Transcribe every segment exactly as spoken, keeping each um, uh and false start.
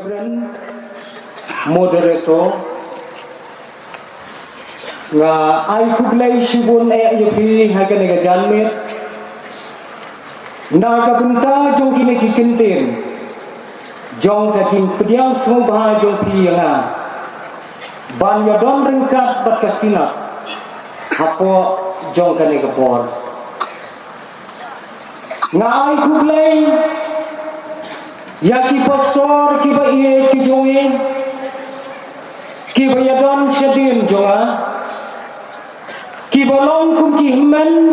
Reverend Moderator, nga ai khublei shibun eh ïa phi ha kane ka janmiet na ka bynta jong kine ki kyntien jong ka jingpdiang sngewbha jong phi ïa nga ban ïadon ryngkat bad ka Synod hapoh jong kane ka por. Nga ai khublei ïa ki pastor kiba ïeit ki jong ngi, kiba ïadon shadien jong nga, kiba long kum ki hynmen,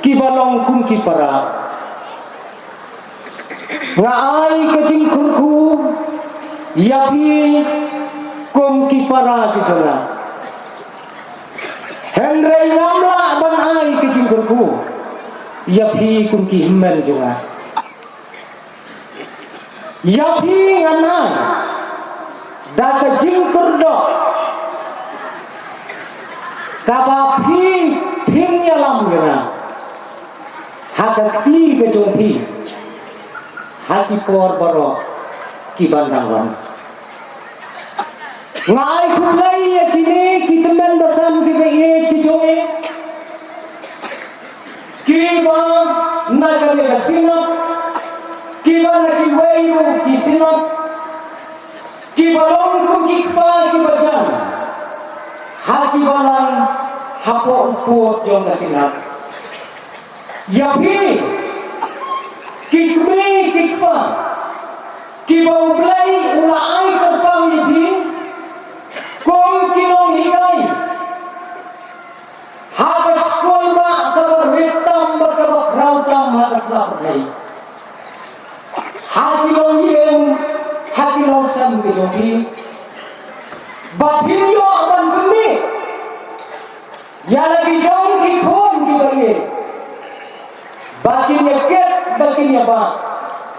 kiba long kum ki para. Nga ai ka jingkyrkhu ïa phi kum ki para ki jong nga. Hynrei ngam lah ban ai ka jingkyrkhu ïa phi kum ki hynmen jong nga. Ïa phi ngan ai da ka jingkyrdoh kaba phi phin ïalam ïa nga ha ka kti ka jong phi ha ki por baroh ki ban dang wan. Nga ai khublei ïa kine ki tymmen basan kiba ïeit ki jong ngi, kiba na kane ka Synod, kiba na kiwei ruh ki Synod, kiba long kum ki kpa kiba jan ha kiba nang hapoh u pud jong ka Synod. Ïa phi ki kmie ki kpa kiba U Blei u la ai kyrpang ïa phi kum ki nonghikai ha ka skul ba kaba rit tam ba kaba khraw tam ha ka sla pyrthei, ha ki longïing, ha ki longsem ki jong phi, ba phin ïoh ban pynmih ïa la ki jong ki khun kiba ïeit ba kin ïa kit ba kin ïa bah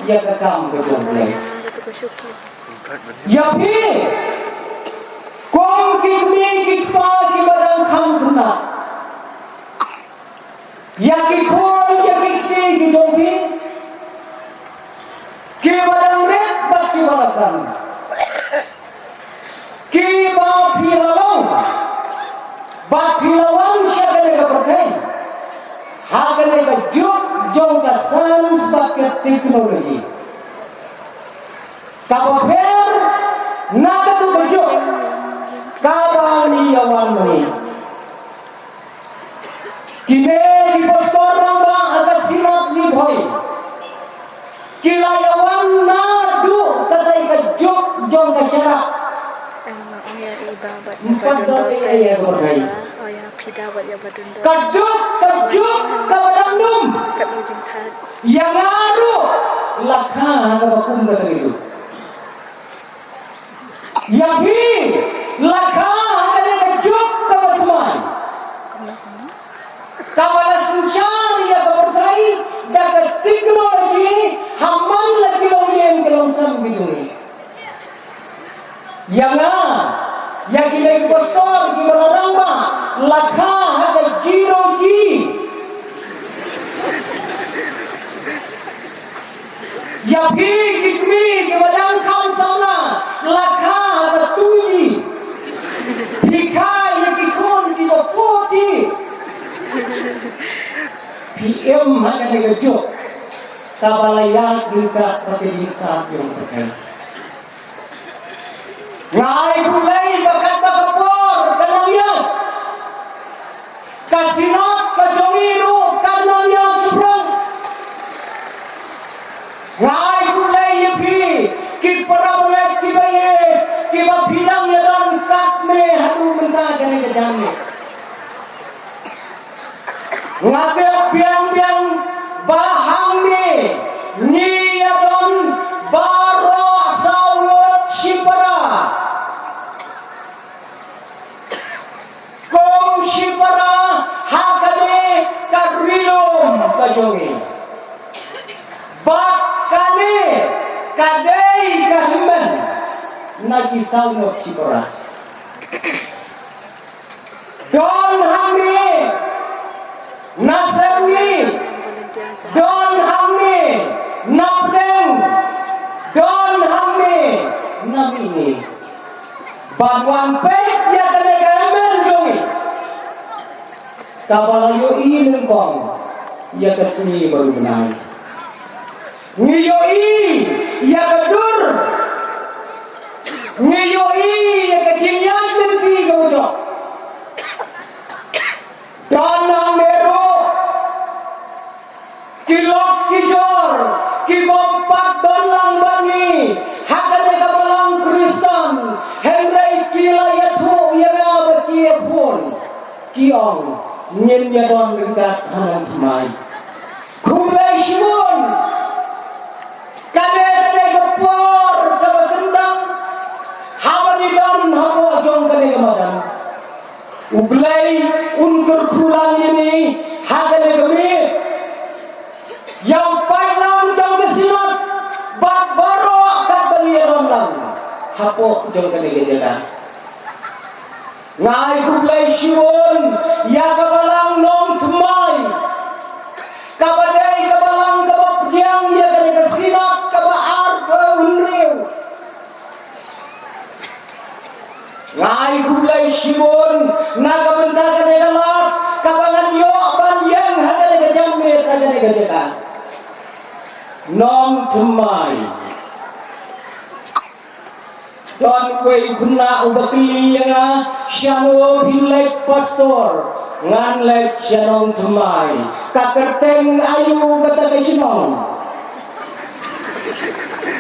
ïa ka kam ka jong U Blei. Ïa phi kum ki kmie ki kpa kiba dang kham khynnah, ïa ki khun ïa ki kti ki jong phi kiba dang rit bad kiba la san, kiba phi la long bad phi la wan sha kane ka pyrthei ha kane ka juk jong ka science bad ka technology kaba pher na katu ka juk kaba ngi ïa wan ma ngi. Kine ki pastor rangbah ha ka Synod Ri Bhoi ki la ïa wan naduh katei ka juk jong ka sharak. Em, ong ïa i Bah bad ïa Bah Dundor. Ka juk, ka juk kaba dang dum. Ïa nga ruh la kha ha kaba kum katei ka juk. Ïa phi la kha ha kane ka juk kaba thymmai, kaba la synshar ïa ka pyrthei da ka technology ha man la ki longïing ki longsem ki jong ngi. Ïa nga, ïa kine ki pastor kiba la rangbah, la kha ha ka zero G. Ïa phi ki kmie kiba dang kham samla, la kha ha ka two G. Phi kha ïa ki khun kiba four G. Phi im ha kane ka juk kaba la ïaid ryngkat bad ka jingstad jong ka pyrthei. Nga ai khublei ba katba ka por ka nang ïaid, ka Synod ka jong ngi ruh ka nang ïaid shaphrang. Nga ai khublei ïa phi ki para bangeit kiba ïeit kiba phi nang ïadon katne haduh mynta kane ka janmiet. Nga tip biang biang ba hangne ngi ïadon baroh saw ngut shipara. Kum shipara ha kane ka ri lum ka jong ngi. Bad kane ka dei ka hynmen na ki saw ngut shipara. Don hangne na Sepngi, don hangne na Pdeng, don hangne Ban wan peit ïa kane ka hynmen jong ngi kaba la ïohi nyngkong ïa ka sngi bad u bnai. Ngi ïohi ïa ka dur, ngi ïohi ïa ka jingïaid lynti kaba jop. Don hangne ruh ki lok ki jor kibym pat don lang bad ngi ha kane ka balang Khristan, hynrei ki la ïathuh ïa nga ba ki ïaphone, ki ong, ngin ïa don ryngkat ha Nongthymmai. Khublei shibun. Kane ka dei ka por kaba kyntang haba ngi don hapoh jong kane ka madan. U Blei un kyrkhu lang ïa ngi ha kane ka miet. Ïa u paidlang jong ka Synod bad baroh katba ngi ïa don lang hapoh jong kane ka jaka. Nga ai khublei shibun ïa ka balang Nongthymmai, kaba dei ka balang kaba pdiang ïa kane ka Synod kaba arphew hynriew. Nga ai khublei shibun na ka bynta kane ka lad kaba ngan ïoh ban ïeng ha kane ka janmiet ha kane ka jaka. Nongthymmai. Don uwei u khynnah uba kylli ïa nga, shano phi leit pastor? Ngan leit sha Nongthymmai. Ka kyrteng aïu kata ka shnong?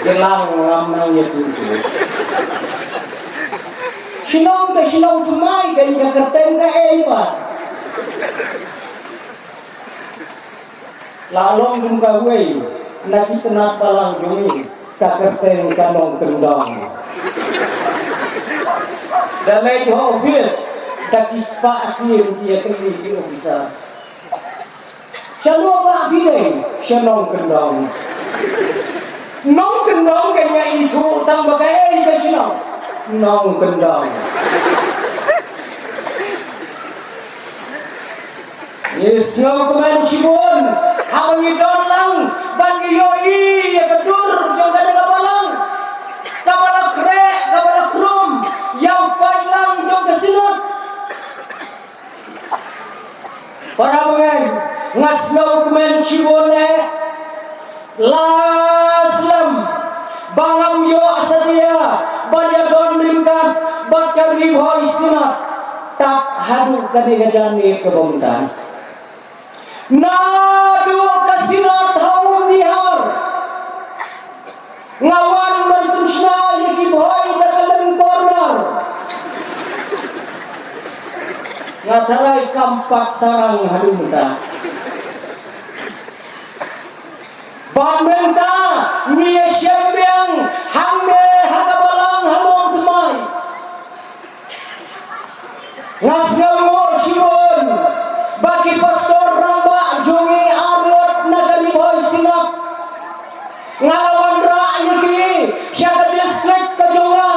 Jylla ngam nang ïathuh. Shnong ka shnong Thymmai ka, ka kyrteng kaei pat? La long kum kawei na ki tnat balang jong ngi, ka kyrteng ka Nongkyndong. Da leit ha office, da ki spah sien ki ïa kylli ki officer. Shano ba phi dei? Sha Nongkyndong. Nongkyndong ka ngi ithuh tang ba kaei ka shnong Nongkyndong. Ngi sngewkmen shibun haba ngi don lang ban ngi ïohi ïa ka dur jong kane ka balang kaba la khreh, kaba la khrum ïa u paidlang jong ka Synod. Para bangeit, nga sngewkmen shibun eh. La slem ba ngam ïoh satia ban ïadon ryngkat bad ka Ri Bhoi Synod tad haduh kane ka janmiet kaba mynta. Naduh ka Synod ha Umdihar, nga wan ban pynshna ïa ki Bhoi da ka lyngkor nar. Nga tharai kam pat sarang haduh mynta. Bad mynta ngi ïa shem biang hangne ha ka balang ha Nongthymmai. Nga sngewnguh shibun ba ki pastor rangbah jong ngi arngut na ka Ri Bhoi Synod nga la wanrah ïa ki sha ka district ka jong nga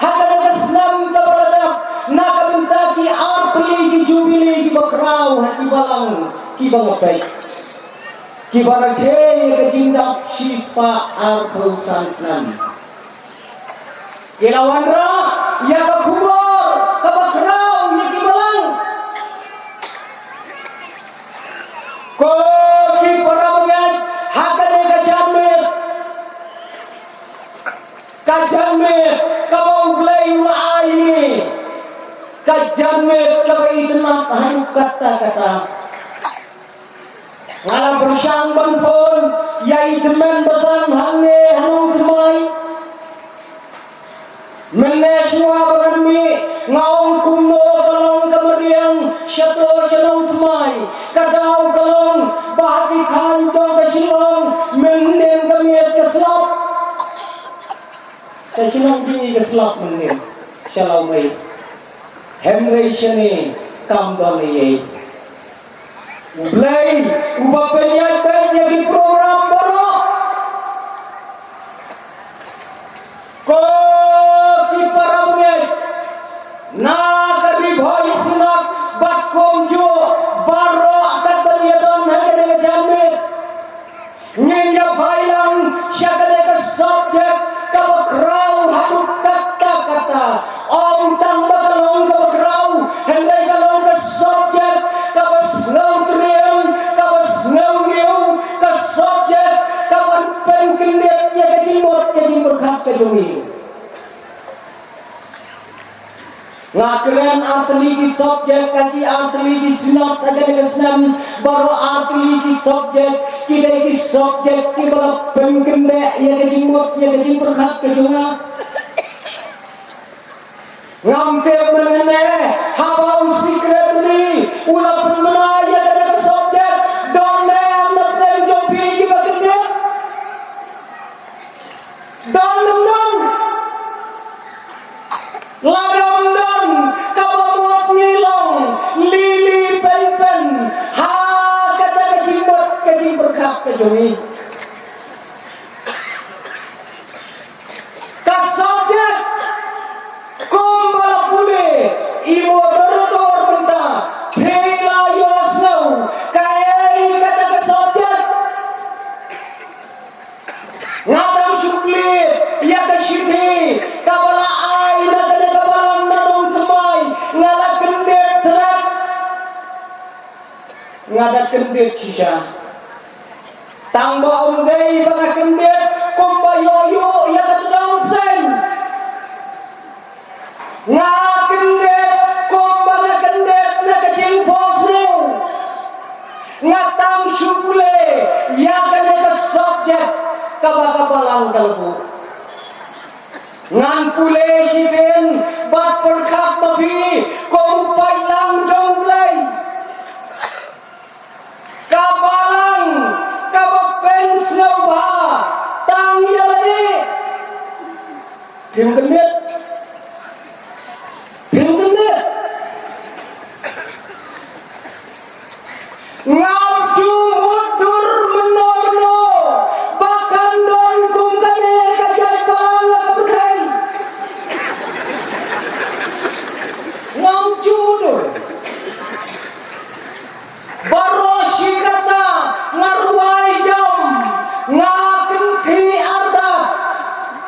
ha kane ka snem kaba la dep na ka bynta ki artylli ki jubili kiba khraw ha ki balang kiba nga peit. Kiba rakhe ïa ka jingdap shispah arphew san snem. Ki la wanrah ïa ka khubor kaba khraw ïa ki balang. Ko ki para bangeit, ha kane ka janmiet, ka janmiet kaba U Blei u la ai ïa ngi, ka janmiet kaba itynnat haduh katta katta. Nga la pyrshang ban phone ïa i tymmen basan hangne ha Nongthymmai. Mynne shuwa ba ngan mih nga ong kumno ka long ka mariang shato sha Nongthymmai. Ka daw ka long ba ha ki thaiñ jong ka Shillong mynhynnin ka miet ka slap. Ka Shillong jong ngi ka slap mynhynnin sha Lawmei. Hynrei shane kam don ei ei. U Blei uba pynïaid beit ïa ki program baroh. Ko ki para bangeit na ka Ri Bhoi Synod bad kumjuh baroh katba ngi ïadon ha kane ka janmiet. Ngin ïa phai lang sha kane ka subject kaba khraw haduh kat ka jong ngi. Nga kren artylli ki subject, ka ki artylli ki synod ha kane ka snem, baroh artylli ki subject ki dei ki subject kiba la pynkyndeh ïa ka jingmut, ïa ka jingpyrkhat ka jong nga. Ngam tip mynne haba u secretary u la pynbna ïa kane ka subject, don ne em na pdeng jong phi kiba kyndit? Don ne em don? Lada ym don, kaba mut ngi long lili pynpyn ha kata ka jingmut ka jingpyrkhat ka jong ngi. Ka subject kumba la pule i moderator mynta, phi la ïohsngew kaei kata ka subject? Nga dang shu plie ïa ka shithi kaba la ai na kane ka balang na Nongthymmai, nga la kyndit tret. Nga da kyndit shisha. Tang ba ym dei ba nga kyndit kumba ïoh ïoh ïa ka tnat seng. Nga kyndit kumba nga kyndit na ka jingphohsniew. Nga tang shu pule ïa kane ka subject kaba ka balang ka la buh. Ngan pule shisien bad pyrkhat ma phi kum u paidlang jong U Blei. Ka balang kaba pynsngewbha tang ïa lade. Phim kyndit? Phim kyndit? Ngam ju mutdur mynno mynno ba kan don kum kane ka jaitbynriew ha ka pyrthei. Ngam ju mutdur. Baroh shi katta nga rwai jam, nga kynthih artat,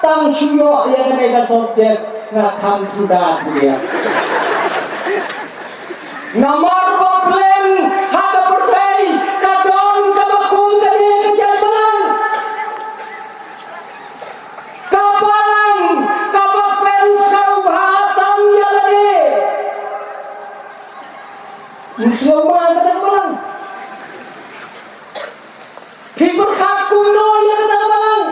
tang shu ïoh ïa kane ka subject nga kham thuda thudiang. Namar ba pleng ha ka pyrthei ka don kaba kum kane ka jaitbynriew. Ka balang kaba pynsngewbha tang ïa lade. Ym sngewbha kata ka balang. Phi pyrkhat kumno ïa kata ka balang?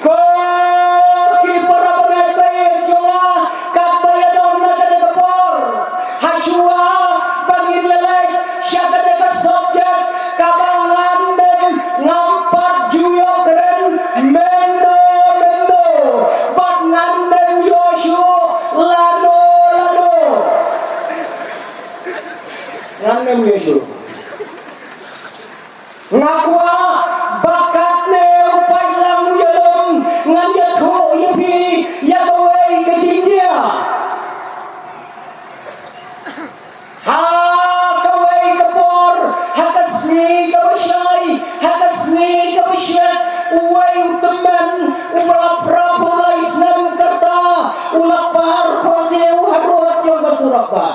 Ko ki para bangeit ba ïeit jong nga, katba ïadon na kane ka por, ha shuwa ba ngin ïa leit sha kane ka subject kaba ngan nym, ngam pat ju ïoh kren mynno mynno, bad ngan nym ïoh shuh lano lano. Ngan nym ïoh shuh. Nga kwah ba katne u paidlang u ïalum ngan ïathuh ïa phi ïa kawei ka jingjia. Ha kawei ka por, ha ka sngi kaba shai, ha ka sngi kaba shet, uwei u tymmen uba la phra phew lai snem ka rta u la par khohsiew harud jong ka surok bah.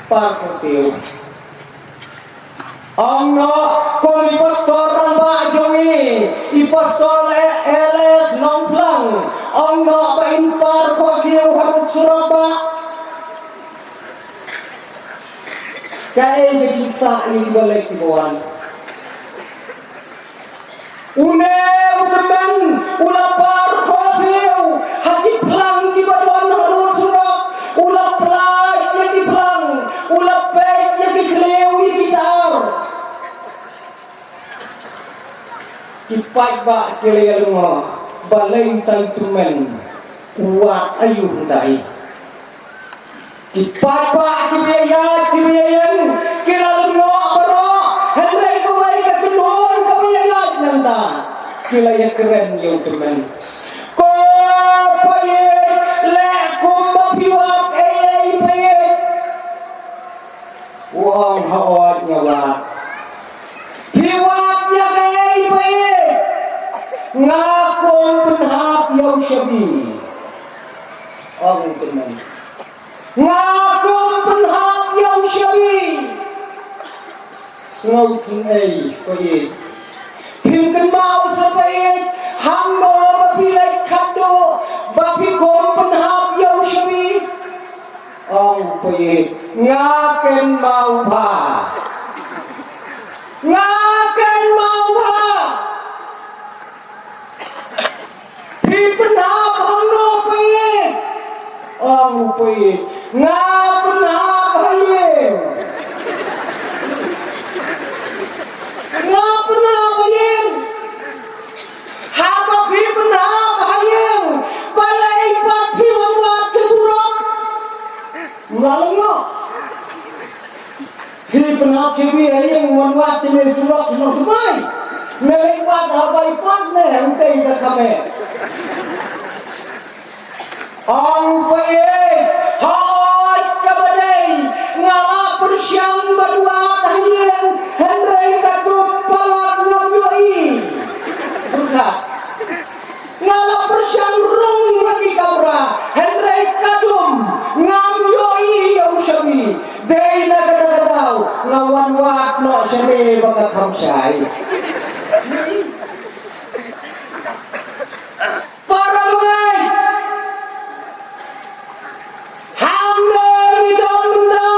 Par khohsiew. Ong noh kum i pastor rangbah jong ngi, i pastor L S Nongphlang. Ong noh ba in par khohsiew harud surok bah. Kaei ka jingktah ïa kiba leit kiba wan? Une u tymmen u la par khohsiew ha ki phlang kiba don harud surok, u la pynlait ïa ki phlang, u la peit ïa ki khlieh, ïa ki sar. Ki paidbah ki la ïalyngngoh, balei uta u tymmen u wad aïu hangtai? Ki paidbah kiba ïaid kiba ïeng ki la lyngngoh baroh, hynrei kawei ka kynhun kaba ïaid nangta ki la ïakren ïa u tymmen. Ko paieit, leh kumba phi wad ei ei paieit. U ong, haoid nga wad. Phi wad ïa kaei paieit? Nga kum pynhap ïa u shabi. Ong u tymmen. Nga kum pynhap ïa u shabi. Sngewthuh ei, phi. Phim kynmaw sa phi, hangno ba phi leit khatduh ba phi kum pynhap ïa u shabi? Ong phi, nga kynmaw bha. Nga kynmaw bha. Phi pynhap hangno phi? Ong phi, nga pynhap ha ïing. Nga pynhap ha ïing. Haba phi pynhap ha ïing, balei pat phi wan wad sha surok? Nga long noh. Phi pynhap shabi ha ïing, wan wad sha surok, sha surok Dubai. Me leit wad ha bypass ne, ym tei ka kham eh. Ong phi, hooid kaba dei, nga la pyrshang ban wad ha ïing, hynrei ka dum palat ngam ïohi. Pyrkhat. Nga la pyrshang rung ha ki kamra, hynrei ka dum ngam ïohi ïa u shabi. Dei na kata ka daw nga wan wad noh shane ba ka kham shai. Para bangeit, hangno ngi don mynta?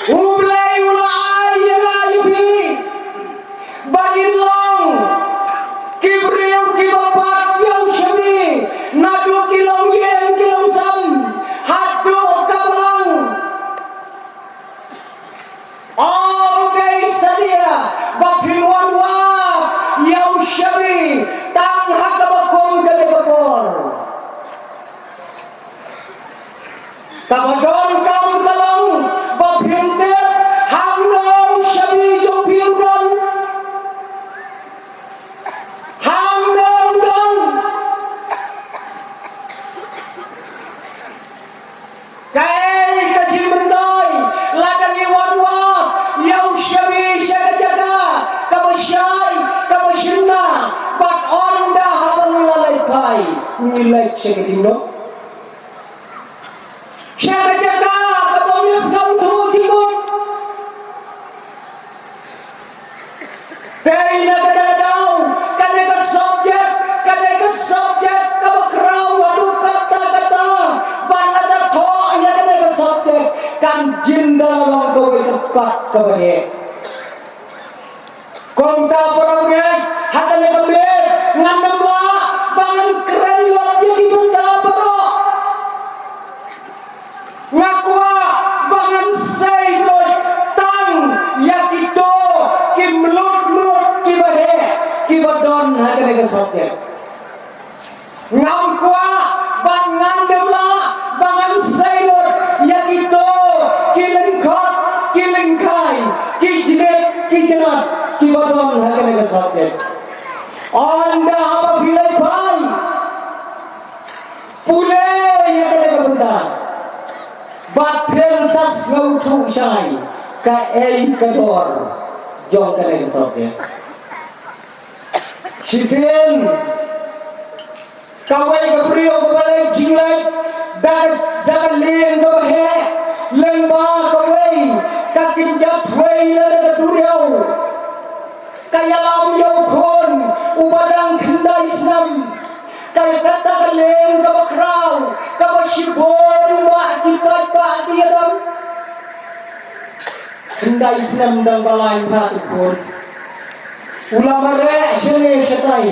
U Blei u la ai ïa nga ïa phi ba ngin long ki briew kiba bat ïa u shabi, naduh ki longïing ki longsam haduh ka balang. Ym dei satia ba phin wan wad ïa u shabi tang ha kaba kum kane ka por. Kaba donkam ka long ba phin tip hangno u shabi jong phi u don. Hangno u don. Kaei ka jingmyntoi, lada ngi wan wad ïa u shabi sha ka jaka kaba shai, kaba shynna, bad ynda haba ngi la leit phai, ngi leit sha ka jingduk. Sha ka jaka kaba ym ïohsngew thuh jingmut. Te na kata ka daw, kane ka subject, kane ka subject kaba khraw haduh katta katta, ba lada thoh ïa kane ka subject, kan jin da long kawei ka kot kaba heh. Kumta para bangeit, ha kane ka miet ngan ym lah ba ngan kren lut ïa ki bynta baroh. Nga kwah ba ngan sei lut tang ïa kito ki mlut mlut kiba heh kiba don ha kane ka subject. Ngam kwah bad ngan ym lah ba ngan sei lut ïa kito ki lyngkhot ki lyngkhai, ki jnit ki jnat kiba don ha kane ka subject. Ynda haba phi leit phai, pule ïa kane ka bynta bad phin sa sngewthuh shai kaei ka dor jong kane ka subject. Shisien kawei ka briew kaba leit jingleit da ka, da ka lieng kaba heh lyngba kawei ka kynja thwei lane ka duriaw. Ka ïalam ïa u khun uba dang khyndai snem. Ka ïa kata ka lieng kaba khraw kaba shibun ba ki paidbah ki ïadon. Khyndai snem dang ba lai phah u khun. U la mareh shane shatai.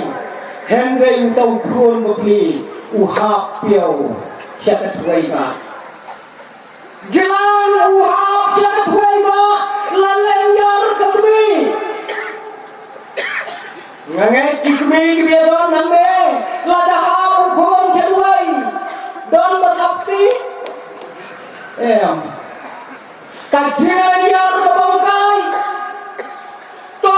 Hynrei uta u khun bapli u hap piew sha ka thwei ba. Jlang u hap sha ka thwei ba la lynñiar ka kmie. Nga ngeit ki kmie kiba ïadon hangne lada hap u khun sha thwei don ba khapti. Em. Ka jingïar ka bym kai. To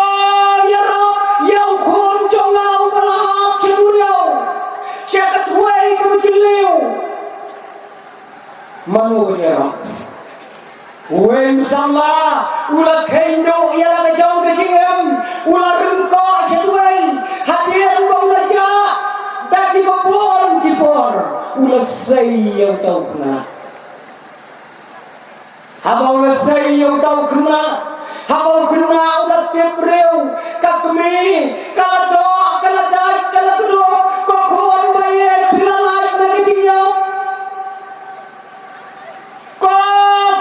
ïarap ïa u khun jong nga uba la hap sha duriaw, sha ka thwei kaba jylliew. Mano ban ïarap? Uwei u samla u la kheiñ duh ïa la ka jong ka jingim, u la ryngkoh sha thwei. Hadien ba u la jah da kiba bun ki por, u la sei ïa uta u khynnah. Haba u la sei ïa u Ka u khynnah, haba u khynnah u la tip briew, ka kmie ka la doh, ka la dait, ka la kdup. Ko khun ba ïeit, phi la lait na ka jingïap? Ko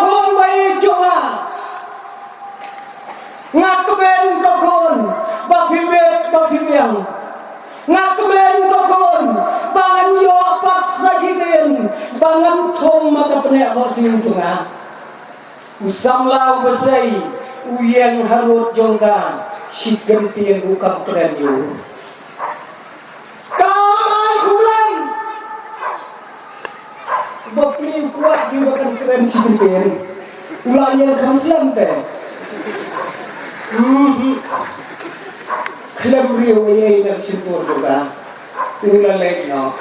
khun ba ïeit jong nga, nga kmen ko khun ba phi bit ba phi biang. Nga kmen ko khun ba ngan ïoh pat sa shisien ba ngan thung ma ka tnat bok siew jong nga. U samla uba sei u ïeng harud jong ka, shi kyntien ruh kam kren ïa u. Kam ai khublei. Ba phi kwah ki ba kan kren shi kyntien. U la ïeng kham slem te. Mhm. Khlem briew ei ei na ka shyntur jong ka. U la leit noh.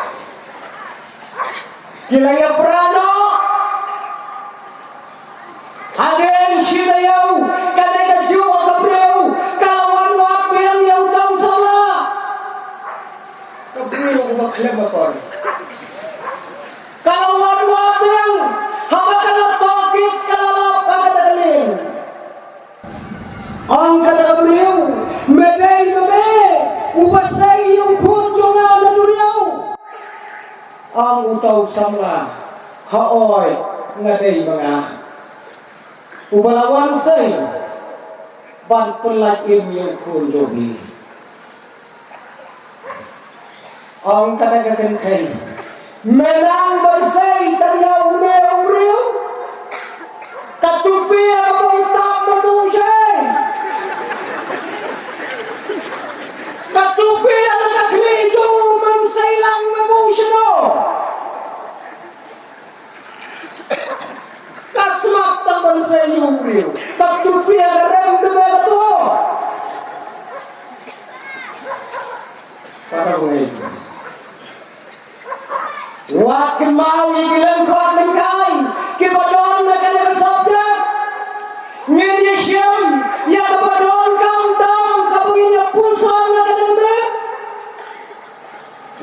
Ki la ïapra noh. Hadien shi taïew, kane kajuh ka briew ka la wan wad biang ïa uta u samla. Ka briew uba khlem akor. Ka la wan wad biang, haba ka la tohkit ka la lap ha kata ka lieng. Ong kata ka briew, me dei ma me uba sei ïa u khun jong nga na duriaw? Ong uta u samla, haoid, nga dei ma nga. Uba la wan sei ban pyllait im ïa u khun jong phi. Ong kata ka kynthei, me nang ban sei tang ïa une u briew? Ka tupi kaba u tap me buh shano? Ka tupi kaba ka khlieh jong u mem sei lang me buh shano? Ka smat tang ban sei ïa u briew. Ka tupi ka rem te me ka to. Para bangeit. Wat kynmaw ïa ki lyngkot lyngkai kiba don na kane ka subject. Ngin ïa shim ïa kaba donkam tam kaba ngin ïa puson na kane ka miet.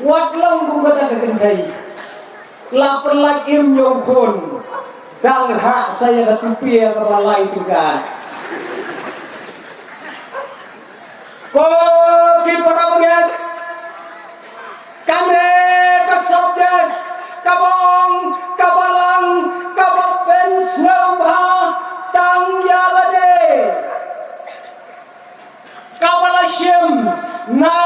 Wat long kum kata ka kynthei. La pyllait im ïa u khun. Dang hah sa ïa ka tupi kaba lai tyngka. Ko ki para bangeit, kane ka subject kaba ong, kaba lang, kaba pynsngewbha tang ïa lade. Kaba la shim na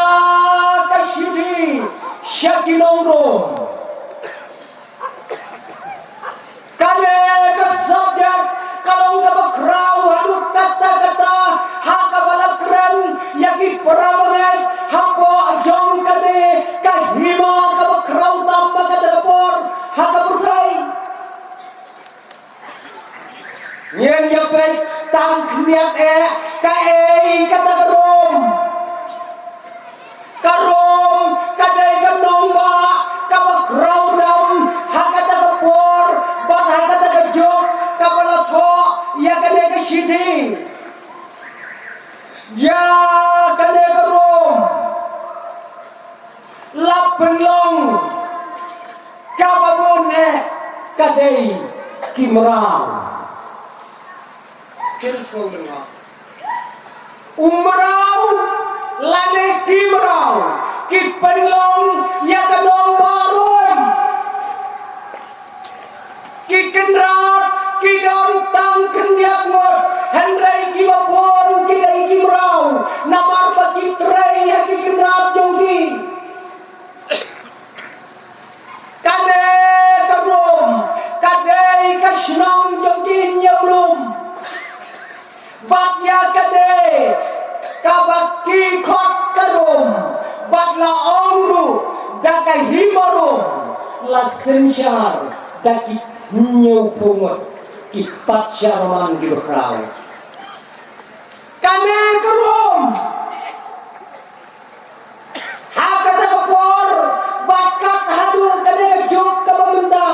ka shithi sha ki nong Rom. Kane ka subject ka long kaba khraw haduh katta katta ha kaba la kren ïa ki para bangeit hapoh jong kane ka hima kaba khraw tam ha kata ka por ha ka pyrthei. Ngin ïa peit tang khyndiat eh kaei kata ka Rom. Ka Rom ka dei ka nongbah kaba khraw tam ha kata ka por bad ha kata ka juk kaba la thoh ïa kane ka shithi. Ïa kane ka Rom la pynlong kaba bun eh ka dei ki mraw. Phin sngewthuh, u mraw lane ki mraw ki pynlong ïa ka nongbah Rom. Ki kynrad ki don tang khyndiat ngut, hynrei kiba bun ki dei ki mraw, namar ba ki trei ha ki kynrad jong ki. Kane ka Rom ka dei ka shnong jong ki hynñiew lum. Bad ïa kane kaba ki khot ka Rom, bad la ong ruh da ka hima Rom, la synshar da ki hynñiewphew ngut ki patsha Roman kiba khraw. Kane ka Rom, ha kata ka por bad kat haduh kane ka juk kaba mynta,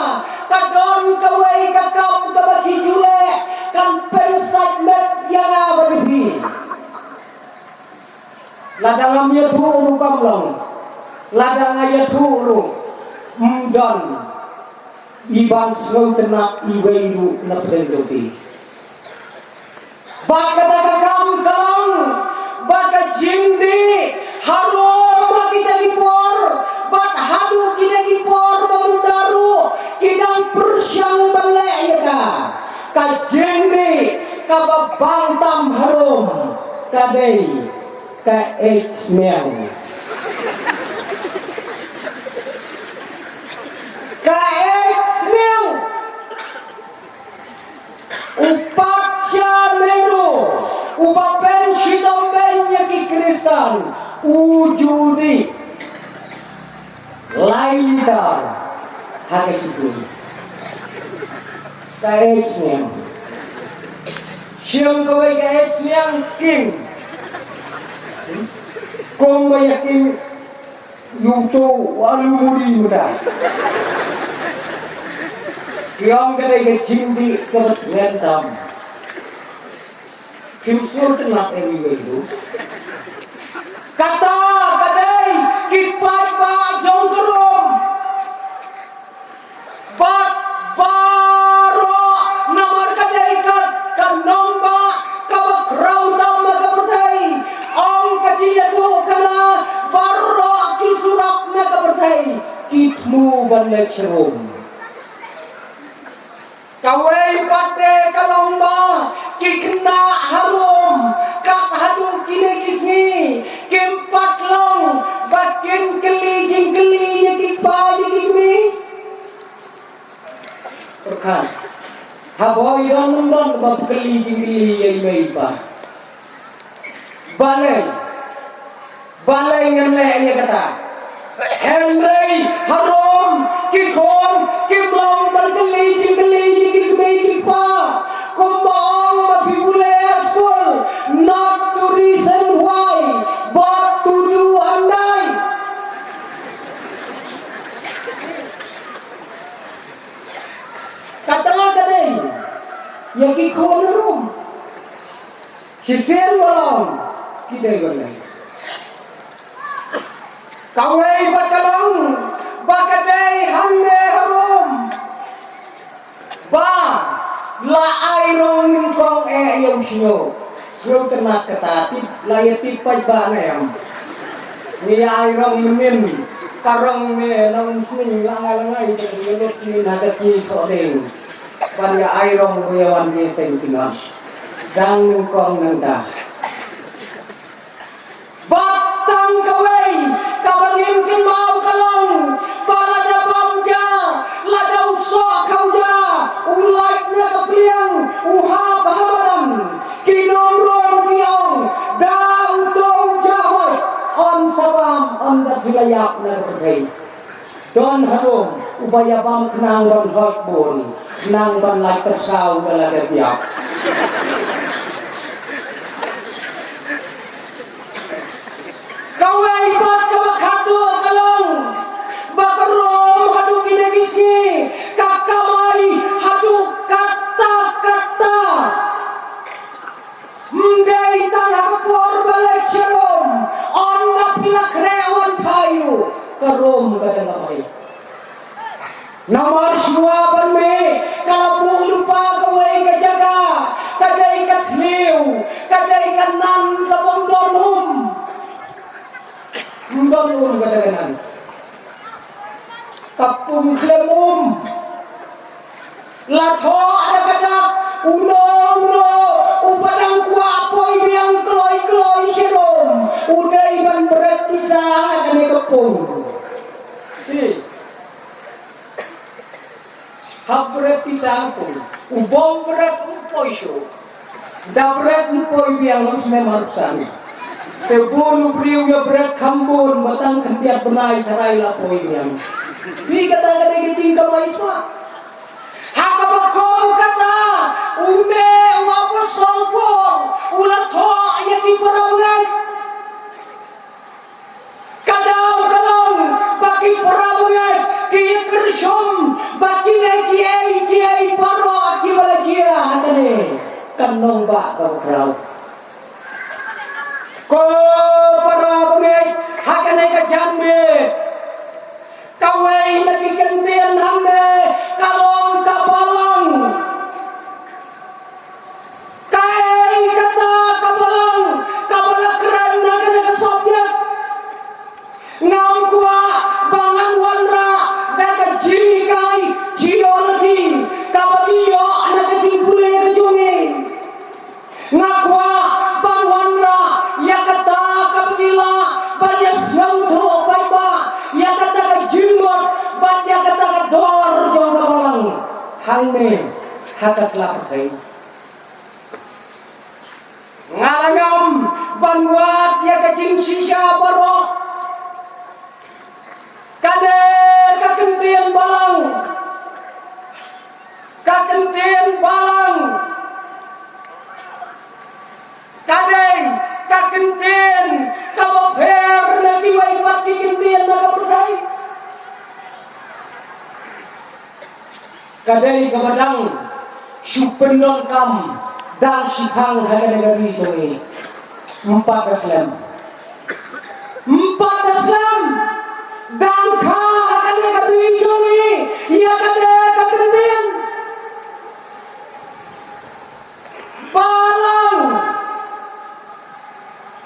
ka don kawei ka kam kaba ki ju leh, kan pynsait met ïa nga bad ïa phi. Lada ngam ïathuh ruh kam long, lada nga ïathuh ruh ym don i ban sngewtynnat iwei ruh na pdeng jong phi. Bad kata ka kam ka long ba ka jingdih harum ha kita ki por, bad haduh kita ki por ba mynta ruh ki dang pyrshang ban leh ïa ka. Ka jingdih kaba bang tam harum ka dei ka eit smiang. Ka eit smiang. U Patsha Nehru, uba pynshitom beiñ ïa ki Khristan, u ju dih lai litar ha ka shisngi. Ka eit smiang. Shem kawei ka eit smiang king. Kumba ïa king ïa uto u alu muri mynta. Ki ong ka dei ka jingdih kaba tngen tam. Kim sngewtynnat ïa iwei iwei ruh. Kata ka dei ki paidbah jong ka Rom. Bad baroh namar ka dei ka, ka nongbah kaba khraw tam ha ka pyrthei. Ong ka jingïathuhkhana baroh ki surok na ka pyrthei ki thmu ban leit sha Rom. Kawei pat te ka long ba ki khynnah ha Rom kat haduh kine ki sngi kim pat long ba kin kylli jingkylli ïa ki kpa ïa ki kmie. Pyrkhat. Haba i don ym don ba phi kylli jingkylli ïa i mei i pa. Balei? Balei ngin leh ïa kata? Hynrei ha Rom ki khun kim long ban kylli jingkylli ïa ki kmie ki kpa. Kumba ong ba phi pule ha skul, not to reason why, but to do and die. Kata ka dei ïa ki khun Rom. Shisien ba long ki dei ban leh. Kawei pat ka long ba ka dei hangne ha Rom ba la ai rong nyngkong eh ïa u shñiuh. Sngewtynnat kata, tip la ïa tip paidbah ne em. Ngi ïa ai rong mynnin, ka rong ne na u shñiuh la ngai la ngai te ïa lut mynnin ha ka sngi Thohdieng. Ban ïa ai rong ruh ïa wan ïa seng sngap. Dang nyngkong nangta. Bad tang kawei kaba ngin kynmaw ka long ba lada bam ja, lada u soh khaw ja, u lait na ka pliang, u hap ha madan, ki nong Rom ki ong, da uto u ja hoit, yn sa bam, ynda phi la ïap na ka pyrthei. Don haduh uba ïa bam khnang ban hoit bun, khnang ban lait tyrsaw da lada ïap. Kawei pat kaba khatduh ka long ba ka Rom haduh kine ki sngi ka kamai haduh katta katta. Ym dei tang ha ka por ba leit sha Rom, ynda phi la khreh wan phai ruh ka Rom ka dang kamai. Namar shuwa ban mih ka la buh lypa kawei ka jaka, ka dei ka thliew, ka dei ka nan kaba ym don um. Ym don um kata ka nan. Ka pung khlem um. La thoh da ka dak uno uno uba dang kwah poi biang kloi kloi sha Rom u dei ban bret pisa ha kane ka pung. Hi. Hap bret pisa ha pung. U bym bret um poi shuh. Da bret um poi biang u snem arphew san. Te bun u briew ïa bret kham bun ba tang khyndiat bnai tharai la poi biang. Phi kata ka dei ka jingkamai spah. Ha kaba kum kata, une u apostol Paul u la thoh ïa ki para bangeit. Ka daw ka long ba ki para bangeit ki ïa kyrshan ba kine kiei kiei baroh kiba la jia ha kane ka nongbah kaba khraw. Ko para bangeit, ha kane ka janmiet, kawei na ki kyntien hangne ka long kaba long. Kaei ka Hangne ha ka sla pyrthei nga la ngam ban wad ïa ka jingshisha baroh. Ka dei ka kyntien balang. Ka kyntien balang ka dei ka kyntien kaba pher na kiwei pat ki kyntien na ka pyrthei. Ka dei kaba dang shu pyndonkam dang shiphang ha kane ka ri jong ngi. Ym pat da slem. Ym pat da slem. Dang kha ha kane ka ri jong ngi ïa kane ka kyntien balang.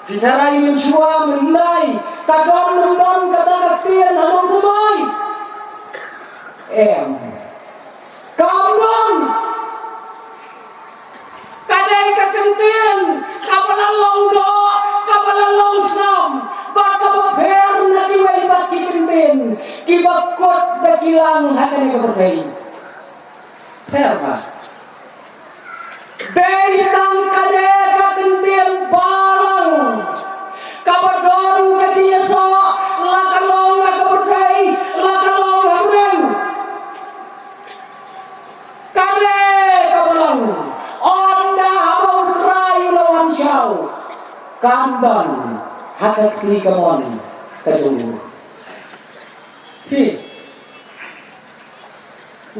Phi tharai mynshuwa myndai ka don, ym don kata ka ktien ha Nongthymmai? Em. Kam don. Ka dei ka kyntien kaba la long doh, kaba la long shnong, bad kaba pher na kiwei pat ki kyntien kiba kut da ki lang ha kane ka pyrthei. Pher bha. Dei tang kane ka kyntien balang kaba don ka jingïasoh, la ka long ha ka pyrthei, la ka long ha bneng. Kane ka balang, ynda haba U Trai u la wan shaw, kan don ha ka kti kamon ka jong u. Phi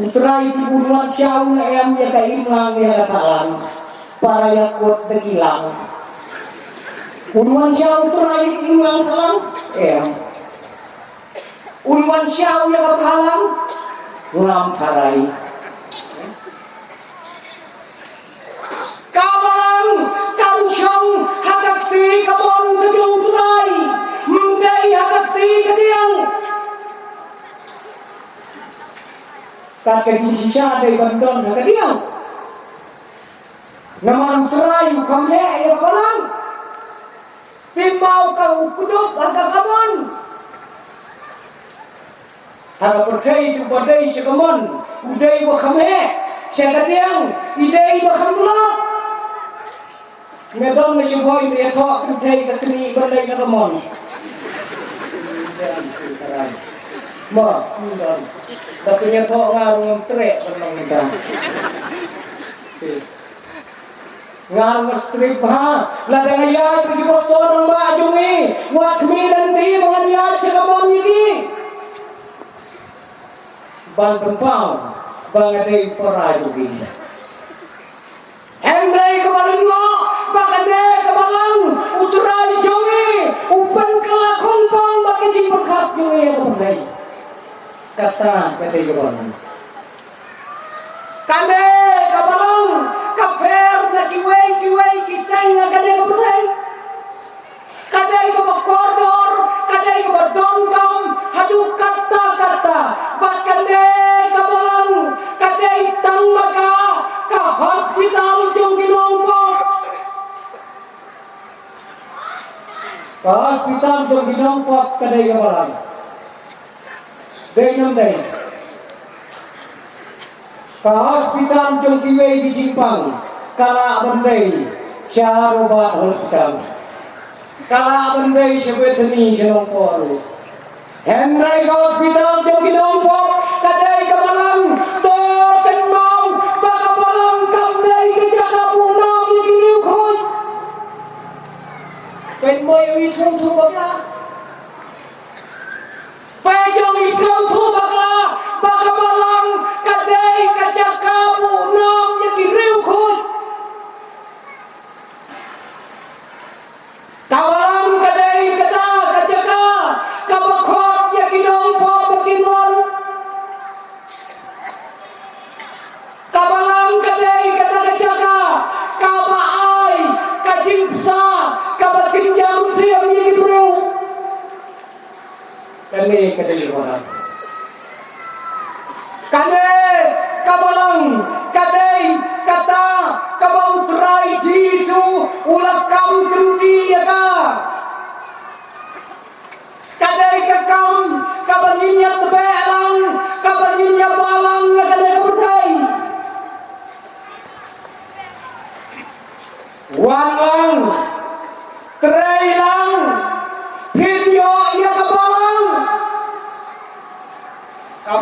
U Trai tip un wan shaw, nga em, ïa ka imlang ïa ka sahlang, para ïakut da ki lang. Un wan shaw U Trai ïa ka imlang sahlang? Em. Un wan shaw ïa ka bhalang? Ngam tharai. Ka balang kan shong ha ka kti kamon ka jong U Trai, ym dei ha ka kti kadiang. Ka, ka jingshisha dei ban don ha kadiang. Namar U Trai u kham heh ïa ka balang. Phim mut ka u kdup ha ka kamon. Ha ka pyrthei uba dei sha kamon u dei uba kham heh, sha kadiang i dei uba kham glop. Nga don nga shu boi nga ïathoh kynthei ka knieh ban leit na kamon. Mo, don. Da pynïathoh nga ruh ngam treh ban long mynta. Nga ruh nga strip bha. Lada nga ïaid bad ki pastor rangbah jong ngi, wat khmih lynti ba ngan ïaid sha kamon ïa ki. Ban pynpaw ba nga dei para jong ki. Hynrei kaba lyngngoh ba kane ka balang U Trai jong ngi u pynkylla khongpong bad ka jingpyrkhat jong ngi ha ka pyrthei. Kata ka dei ka balang. Kane ka balang ka pher na kiwei kiwei ki seng ha kane ka pyrthei. Ka dei kaba kordor, ka dei kaba donkam haduh katta katta. Bad kane ka balang ka dei tang ma ka ka hospital jong ki nongpop. Ka hospital jong ki nongpop ka dei ka balang. Dei ne ym dei? Ka hospital jong kiwei ki jingpang ka lah ban dei sha Robert Hospital. Ka lah ban dei sha Bethany sha Nongpoh ruh. Hynrei ka hospital jong ki nongpop ka dei ka balang. To kynmaw ba ka balang kam dei ka jaka buh nam ïa ki riewkhuid. Peit mo ïa u sngewthuh bakla. Peit ïa u sngewthuh bakla ba ka balang ka dei ka jaka buh nam ïa ki riewkhuid. Ka balang ka dei kata ka jaka kaba khot ïa ki nongpop ba kin wan. Ka balang ka dei kata ka jaka kaba ai ka jingpynsah kaba kynja mynsiem ïa ki briew. Kane ka dei ka balang. Kane ka balang ka dei kata kaba U Trai Jisu u la kam kynti ïa ka. Ka dei ka kam kaba ngin ïa tbeh lang, kaba ngin ïa balang ïa kane ka pyrthei.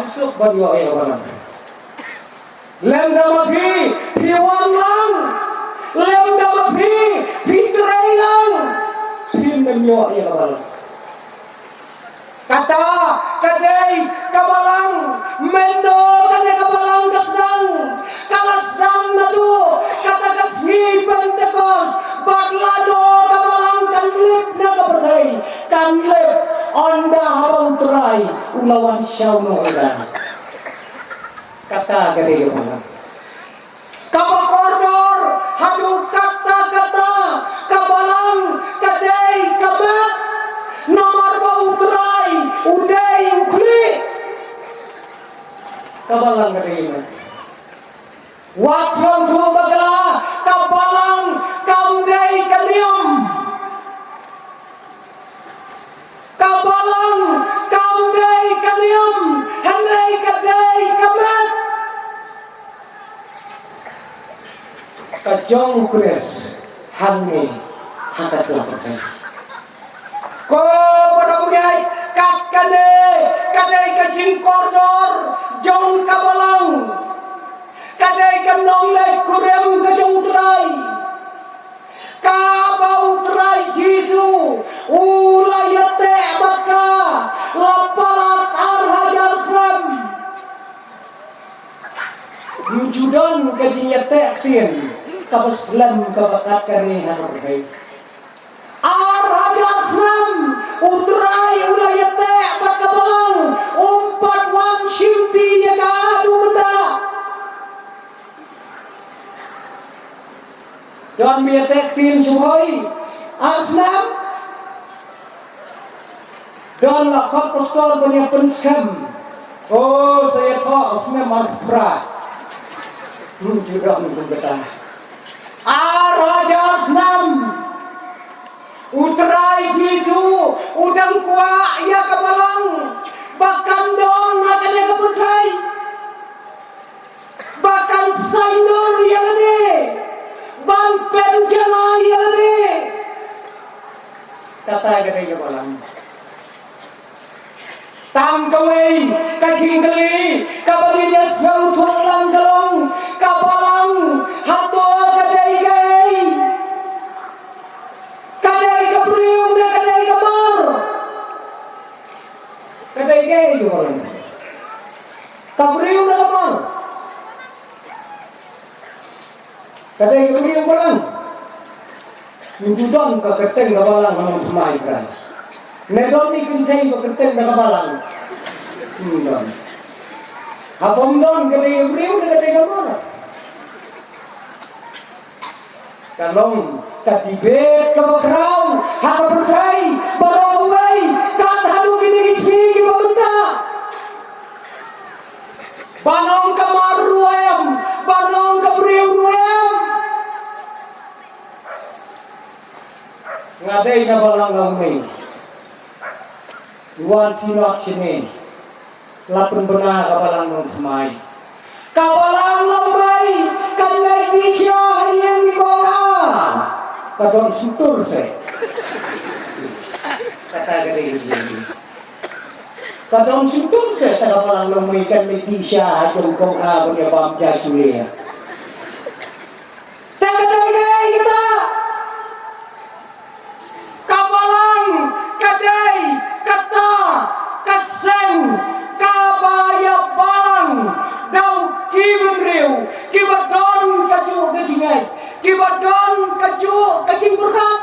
Suk ban ïoh ïa ka balang. Lymda ma phi phi wan lang, lymda ma phi phi trei lang, phim nym ïoh ïa ka balang. Kata ka dei ka balang. Mynno kane ka balang ka sdang? Ka la sdang naduh kata ka sngi Pentekost, bad lano ka balang kan lip na ka pyrthei, kan lip ynda haba U Trai u la wan shaw noh ïa ka. Kata ka dei ka balang. Kaba kordor haduh katta katta, ka balang ka dei ka met. Namar ba U Trai u dei u khlieh. Ka balang ka dei ka met. Wat sngewthuh bakla, ka balang kam dei ka niam. Ka balang kam dei ka niam, hynrei ka dei ka met ka jong U Khrist hangne ha ka sla pyrthei. Ko para bangeit, kat kane ka dei ka jingkordor jong ka balang. Ka dei ka nongleit kurim ka jong U Trai. Kaba U Trai Jisu u la ïateh bad ka la palat ar hajar snem. Ym ju don ka jingïateh ktien kaba slem kaba kat kane ha ka pyrthei. Ar hajar snem U Trai u la ïateh bad ka balang, um pat wan shimti ïa ka haduh mynta. Don ba ïateh ktien shuh hoi ar snem. Don la khot pastor ban ïa pynskhem. O, sa ïathoh snem arphew phra. Hm, ju don kumta. Ar hajar snem U Trai Jisu u dang kwah ïa ka balang ba kan don ha kane ka pyrthei. Ba kan saiñdur ïa lade, ban pynjlan ïa lade. Kata ka dei ka balang. Tang kawei ka jingkylli kaba ngin ïa sngewthuh lang ka long, ka balang hato ka dei kaei? Ka dei ka briew ne ka dei ka mar? Ka dei kaei ka balang? Ka briew ne ka mar? Ka dei ka briew ka balang. Ym ju don ka kyrteng ka balang ha nongthymmai Trai. Ne don i kynthei ba kyrteng da ka balang? Ym don. Haba ym don, ka dei ka briew ne ka dei ka mar? Ka long ka debate kaba khraw ha ka pyrthei baroh kawei, kat haduh kine ki sngi kiba mynta. Ban ong ka mar ruh em, ban ong ka briew ruh em. Nga dei na balang Lawmei. Wan Synod shane. La pynbna ka balang nongthymmai. Ka balang Lawmei kan leit bishar ha ïing i kong A. Ka don shyntur se. Kata ka dei ka jingim. Ka don shyntur se ta ka balang Lawmei kan leit bishar ha ïing i kong A ban ïa bam ja shulia. Te ka dei kaei kata? Ka balang ka dei kata ka seng kaba ïa balang da u ki bynriew kiba don kajuh ka jingngeit, kiba don kajuh ka jingpyrkhat.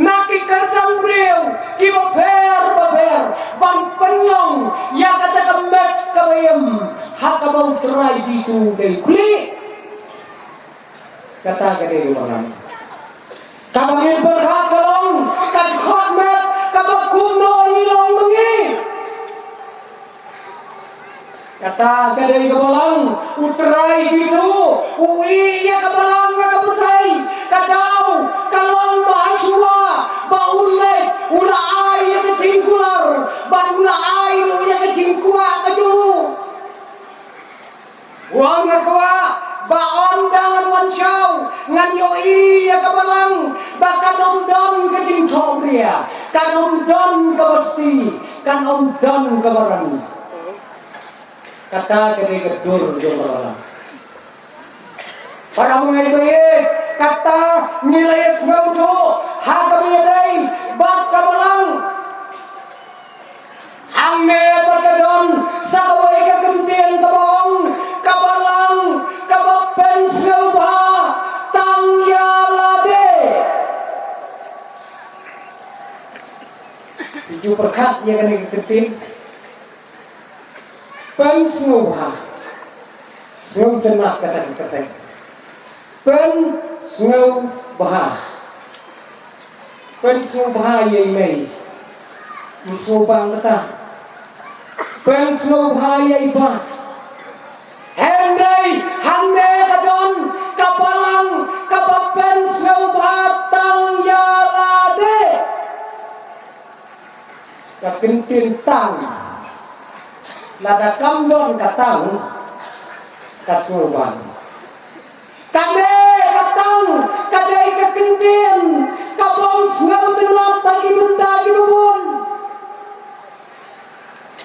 Na ki kyrdan briew kiba pher bapher ban pynlong ïa kata ka met kaba im ha kaba U Trai Jisu u dei u khlieh. Kata ka dei ka balang. Kaba ngin pyrkhat ka long ka dkhot met kaba kumno ngi long ma ngi. Kata ka dei ka balang. U Trai Jisu u ïeh ïa ka balang ha ka pyrthei. Ka daw ka long ba ha shuwa ba un leit u la ai ïa ka jingkular bad u la ai ruh ïa ka jingkwah ka jong u. U ong, nga kwah ba ynda ngan wan shaw ngan ïohi ïa ka balang ba kan ym don ka jingthohbria, kan ym don kaba sti. kan ym don kaba rang. Kata ka dei ka dur jong ka balang. Para bangeit, kata ngi la ïa sngewthuh ha kaba ïadei bad ka balang. Hangne pat ka don sa kawei ka kyntien kaba ong, ka balang kaba pynsngewbha tang ïa lade. Phi ju pyrkhat ïa kane ka kyntien? Pynsngewbha. Sngewtynnat kata ka kyrteng. Pynsngewbha. Pynsngewbha ïa i mei. Ym sngewbha kata. Pynsngewbha ïa i bah. Hynrei hangne ka don ka balang kaba pynsngewbha tang ïa lade. Ka kyntien tang, lada kam don ka tang, ka sngewbha. Kane ka tang ka dei ka kyntien kabym sngewtynnat ha ki bynta kiba bun.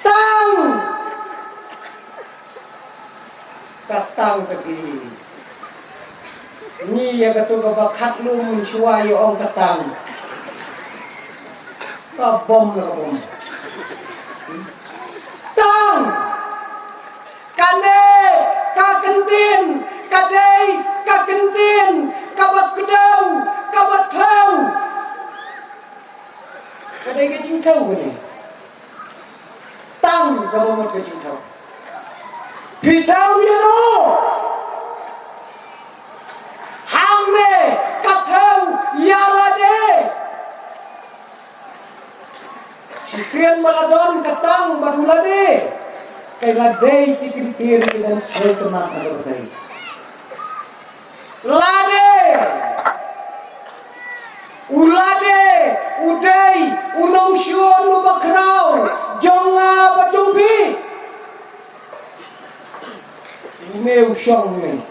Tang. Ka tang ka dei. Ngi ïa kato kaba khatlum mynshuwa ïa ong ka tang. Ka bom la ka bom. Tang. Kane ka kyntien ka dei ka kyntien kaba kdew, kaba thew. Ka dei ka jingthew kane. Tang kaba mut ka jingthew. Phi thew ïa no? Hangne ka thew ïa lade. Shisien ba la don ka tang bad u lade, ka la dei ki kyntien ki ban sngewtynnat na ka pyrthei. Lade. U lade u dei u nongshun uba khraw jong nga bad jong phi. Une u shong une.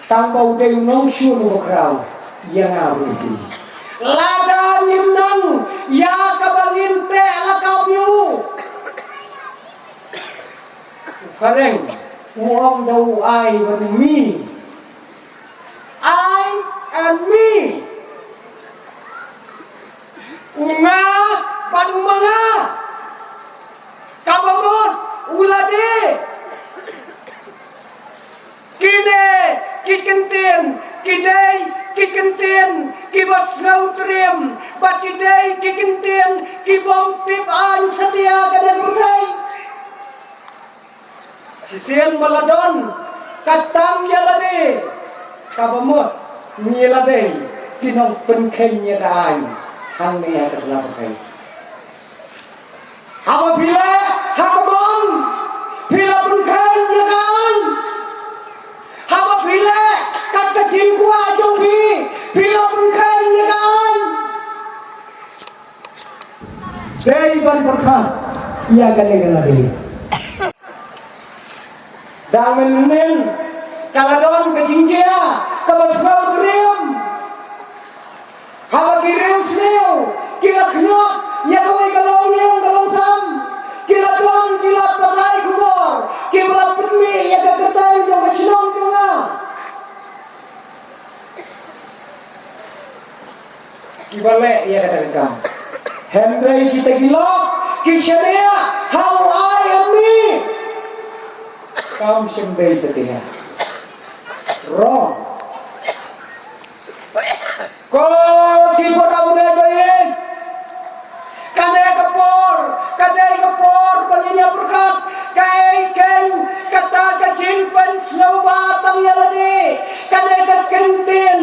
Tang ba u dei u nongshun uba khraw ïa nga bad ïa phi. Lada ngim nang ïa kaba ngin teh lakam ïa u. U phareng u ong da u I bad u me. I and me. U nga bad u ma nga. Kaba mut u lade. Kine ki kyntien ki dei ki kyntien kiba sngewtriem bad ki dei ki kyntien ki bym tip aiñ satia ka dei ka pyrthei. Shisien ba la don ka tang ïa lade, kaba mut ngi la dei ki nongpynkheiñ ïa ka aiñ hangne ha ka sla pyrthei. Haba phi leh ha ka bom phi la pynkheiñ ïa ka aiñ. Haba phi leh kat ka jingkwah jong phi phi la pynkheiñ ïa ka aiñ. Dei ban pyrkhat ïa kane ka lade. Dang mynnin ka la don ka jingjia kaba sngewtriem. Haba ki riewsniew ki la khñiot ïa kawei ka longïing ka longsam, ki la don ki la pathai khubor kiba la pynmih ïa ka kyrteng jong ka shnong jong nga. Kiba leh ïa kata ka kam. Hynrei kita ki lok ki shaniah ha u I and me. Kam shym dei satia. Wrong. Ko ki para bangeit ba ïeit. Kane ka por ka dei ka por ba ngin ïa pyrkhat kaei keiñ kata ka jingpynsngewbha tang ïa lade. Kane ka kyntien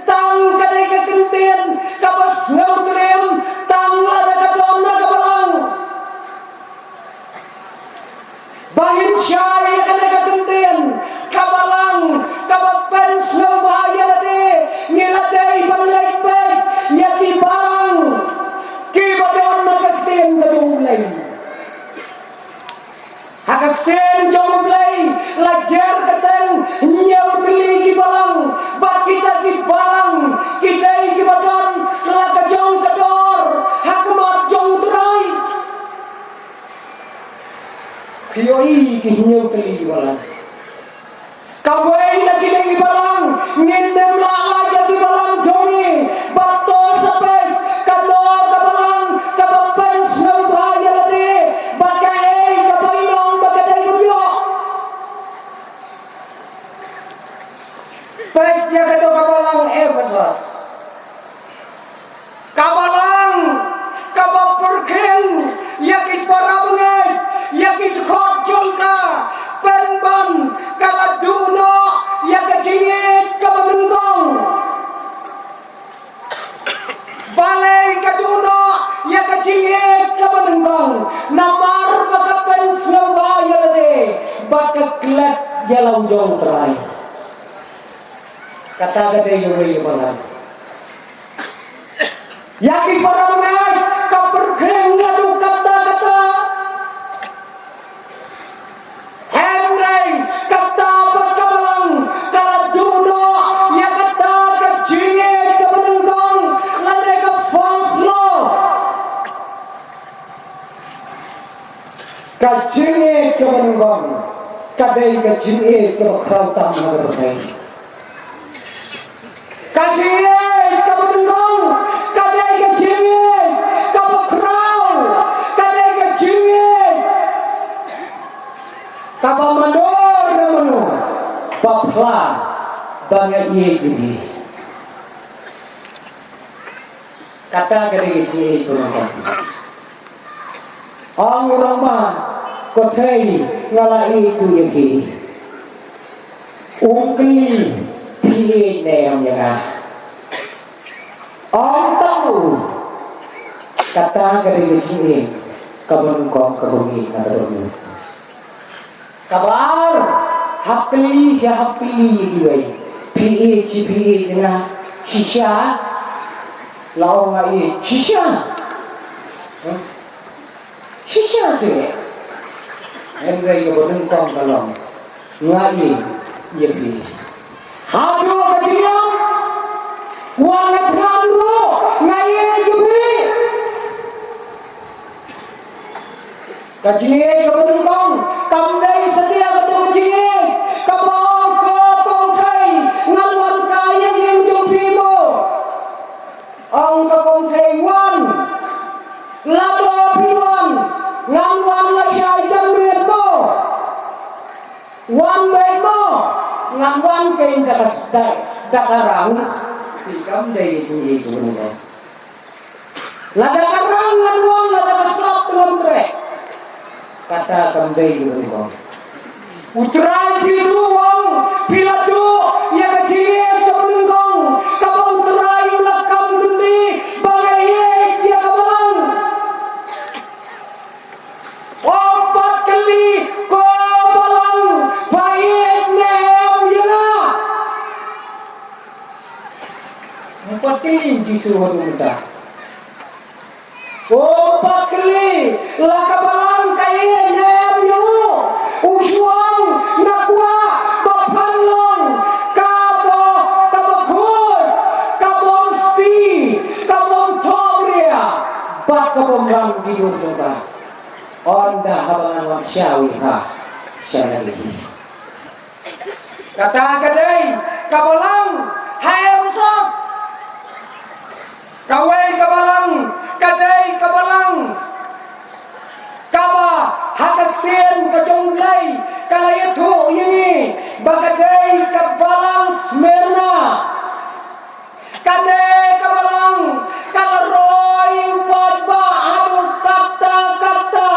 tang ka dei ka kyntien kaba sngewtriem tang lada ka don na ka balang. Ba ngin shai ïa kane ka kyntien ka balang kaba pynsngewbha ïa lade, ngi la dei ban leit Hynñiew tylli ki balang. Kawei na kine ki balang, ngin ym lah lait ïa ki balang jong ngi. Bad to sa peit, kano ka balang kaba pynsngewbha ïa lade, bad kaei kaba i long ba ka dei ban ïoh. Peit ïa kato ka balang Ephesos. Ka balang kaba pyrkhing ïa ki para bangeit, ïa ki dkhot jong ka, pynban ka la duh noh ïa ka jingïeit kaba nyngkong. Balei ka duh noh ïa ka jingïeit kaba nyngkong? Namar ba ka pynsngewbha ïa lade bad ka klet ïa la u jong U Trai. Kata ka dei ïa uwei u balang. Ïa ki para bangeit ka pyrkhing naduh katta katta. Hynrei kata pat ka balang ka la duh noh ïa kata ka jingïeit kaba nyngkong, lane ka first love. Ka jingïeit kaba nyngkong ka dei ka jingïeit kaba khraw tam ha ka pyrthei. Ka jingïeit kaba nyngkong ka dei ka jingïeit kaba khraw, ka dei ka jingïeit kaba mano re mano ba phla ba nga ïeit ïa phi. Kata ka dei ka jingïeit kaba nyngkong. Ong u nongma, ko Thei, nga la ïeit ïa phi. Um kylli, phi ïeit ne em ïa nga. Ong tang u, kata ka dei ka jingïeit kaba nyngkong kaba ngi nga ka don. Kaba ar, hap kylli sha hap kylli ïa kiwei. Phi ïeit shi phi ïeit ïa nga shisha? La ong nga ïeit shisha. Huh? Shisha seh. Hynrei kaba nyngkong ka long nga ïeit ïa phi. Haduh ka jingïap, wat nga thngan ruh nga ïeit ïa phi. Ka jingïeit kaba nyngkong kam dei satia kato ka jingïeit kaba ong ko kong Thei, ngan wan kai ïa ka ïing jong phi mo. Ong ka kong Thei, wan. Lada phi wan, ngan wan lashai janmiet mo. Wan beit mo, ngan wan kein da ka sdai da ka rang. Te kam dei ka jingïeit kaba nyngkong. Lada ka rang ngan wan, lada ka slap te ngan treh. Kata kam dei kaba nyngkong. U Trai Jisu u ong, phi la duh ïa ka jingïeit kaba nyngkong kaba U Trai u la kam dei ba nga ïeit ïa ka balang. Ym pat kylli, ko balang, pha ïeit ne em ïa nga? Ym pat kylli Jisu haduh mynta. Ym pat kylli la ka balang ka ïeit ne em ïa u. U shu ong, nga kwah ba phan long kaba, kaba khuid, ka bym sti, ka bym thohbria bad ka bym rang ki dur jong ka. Ynda haba ngan wan sha u, ha sha na hi. Kata ka dei ka balang ha Ephesos. Kawei ka balang ka dei ka balang kaba ha ka ktien ka jong U Blei ka la ïathuh ïa ngi ba ka dei ka balang Smyrna. Kane ka balang ka la roi u paidbah haduh katta katta.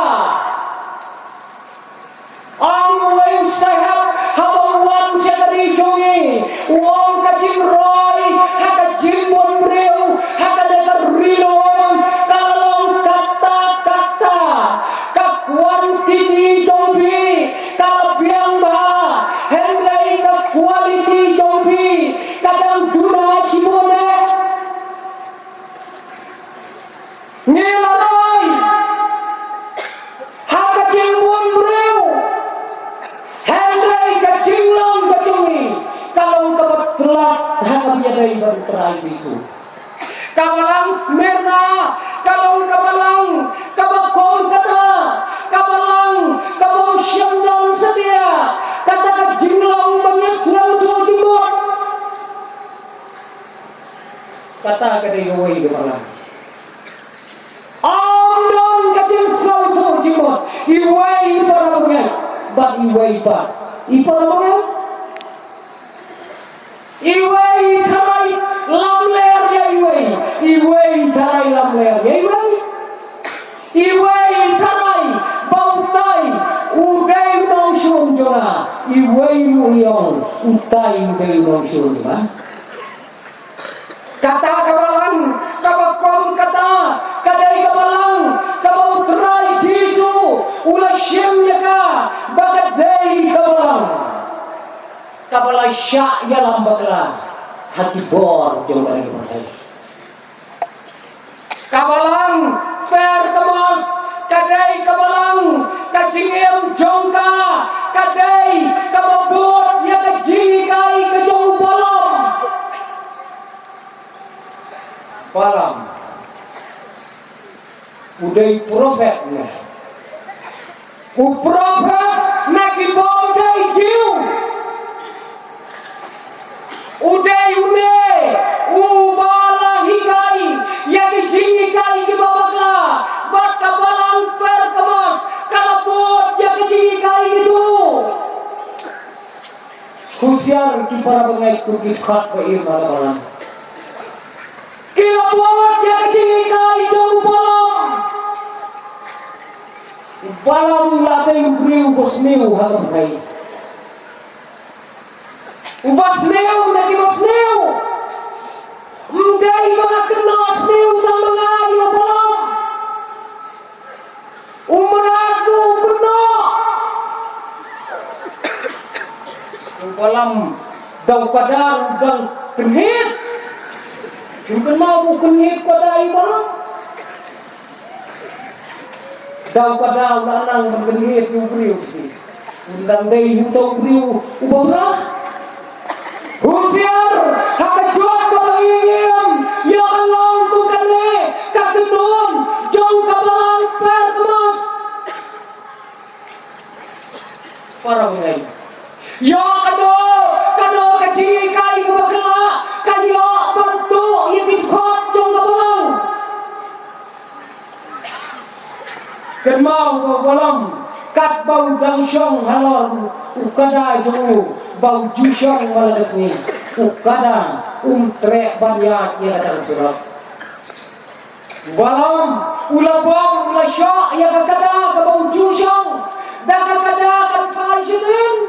Ong uwei u sahep haba u wan sha ka ri jong ngi, u ong ka jingroi ha ka jingbun briew ha kane ka ri lum ka la long katta katta. Ka quantity jong phi ka la biang bha, hynrei ka quality jong phi ka dang duna shibun eh. Ngi la roi ha ka jingbun briew, hynrei ka jinglong ka jong ngi ka long kaba tlot ha kaba ïadei bad U Trai Jisu. Ka balang Smyrna ka long ka balang kaba kum kata, ka balang ka bym Shym don satia kata ka jinglong ban ïa sngewthuh jingmut. Kata ka dei kawei ka balang. Ym don ka jingsngewthuh jingmut. Iwei i para bangeit bad iwei pat i para bangeit. Iwei i tharai lamler ïa iwei, iwei i tharai lamler ïa iwei. Iwei i tharai ba utai u dei u nongshun jong nga, iwei ruh i ong utai u dei u nongshun jong nga. Kata ka balang kaba kum kata ka dei ka balang kaba U Trai Jisu u la shim ïa ka ba ka dei ka balang kaba la shah ïalam bakla ha ki bor jong kane ka pyrthei. Ka balang Pergamos ka dei ka balang, ka jingim jong ka ka dei kaba bud ïa ka jinghikai ka jong u Balaam. Balaam u dei prophet ne? U prophet na ki bym dei Jiw. U dei une uba la hikai ïa ki jinghikai kiba bakla, bad ka balang Pergamos ka la bud ïa ki jinghikai kitu. Husiar ki para bangeit, ko ki dkhot ba im ha ka balang. Ki la bud ïa ki jinghikai jong u Balaam. U Balaam u la dei u briew uba sniew ha ka pyrthei. Uba sniew na kiba sniew. Ym dei ba nga kynnoh sniew tang ma nga ïa u Balaam. U mrad ruh u kynnoh. U Balaam da u kada u dang kynhit. U kynnoh u kynhit kada i Balaam. Da u kada u la nang ban kynhit ïa u briew. U dang dei uta u briew uba bha. Husiar ha ka juk kaba ngi im, ïoh ka long kum kane ka kynhun jong ka balang Pergamos. Para bangeit, ïoh kano kano ka jinghikai kaba bakla ka ïoh ban tuh ïa ki dkhot jong ka balang. Kynmaw ba u Balaam katba u dang shong halor u kada jong u ba u ju shong man la ka sngi, u kada um treh ban ïaid ïa kata ka surok. U Balaam u la bom, u la shoh ïa ka kada kaba u ju shong, da ka kada kan phai sha ïing.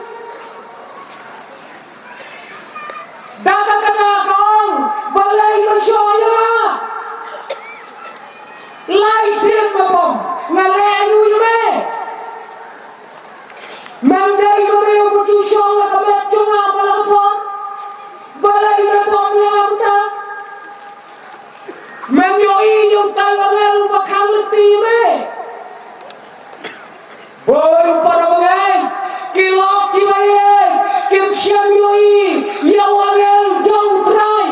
Da ka kada ka ong, balei me shoh ïa nga? Lai sien me bom, nga leh aïu ïa me? Mem dei ma me uba ju shong ha ka met jong nga ba la por? Balei me bom ïa nga mynta? Mem ïohi ïa utai u angel uba khang lynti me? Bun para bangeit, ki lok kiba ïeit kim shym ïohi ïa u angel jong U Trai.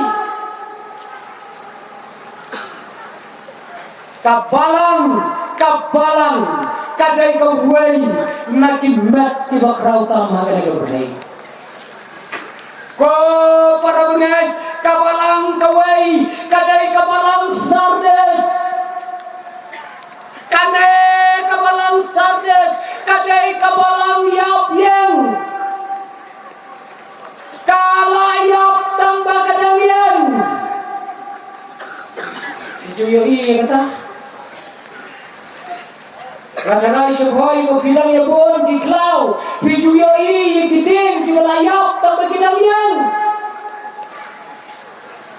Ka balang, ka balang ka dei kawei na ki met kiba khraw tam ha kane ka pyrthei. Ko para bangeit, ka balang kawei ka dei ka balang Sardis. Kane ka balang Sardis ka dei ka balang ïap ïeng. Ka la ïap tang ba ka dang ïeng. Phi ju ïohi ïa kata? Nga tharai sha phi ba phi dang ïa bun ki khlaw, phi ju ïohi ïa ki dieng kiba la ïap tang ba ki dang ïeng.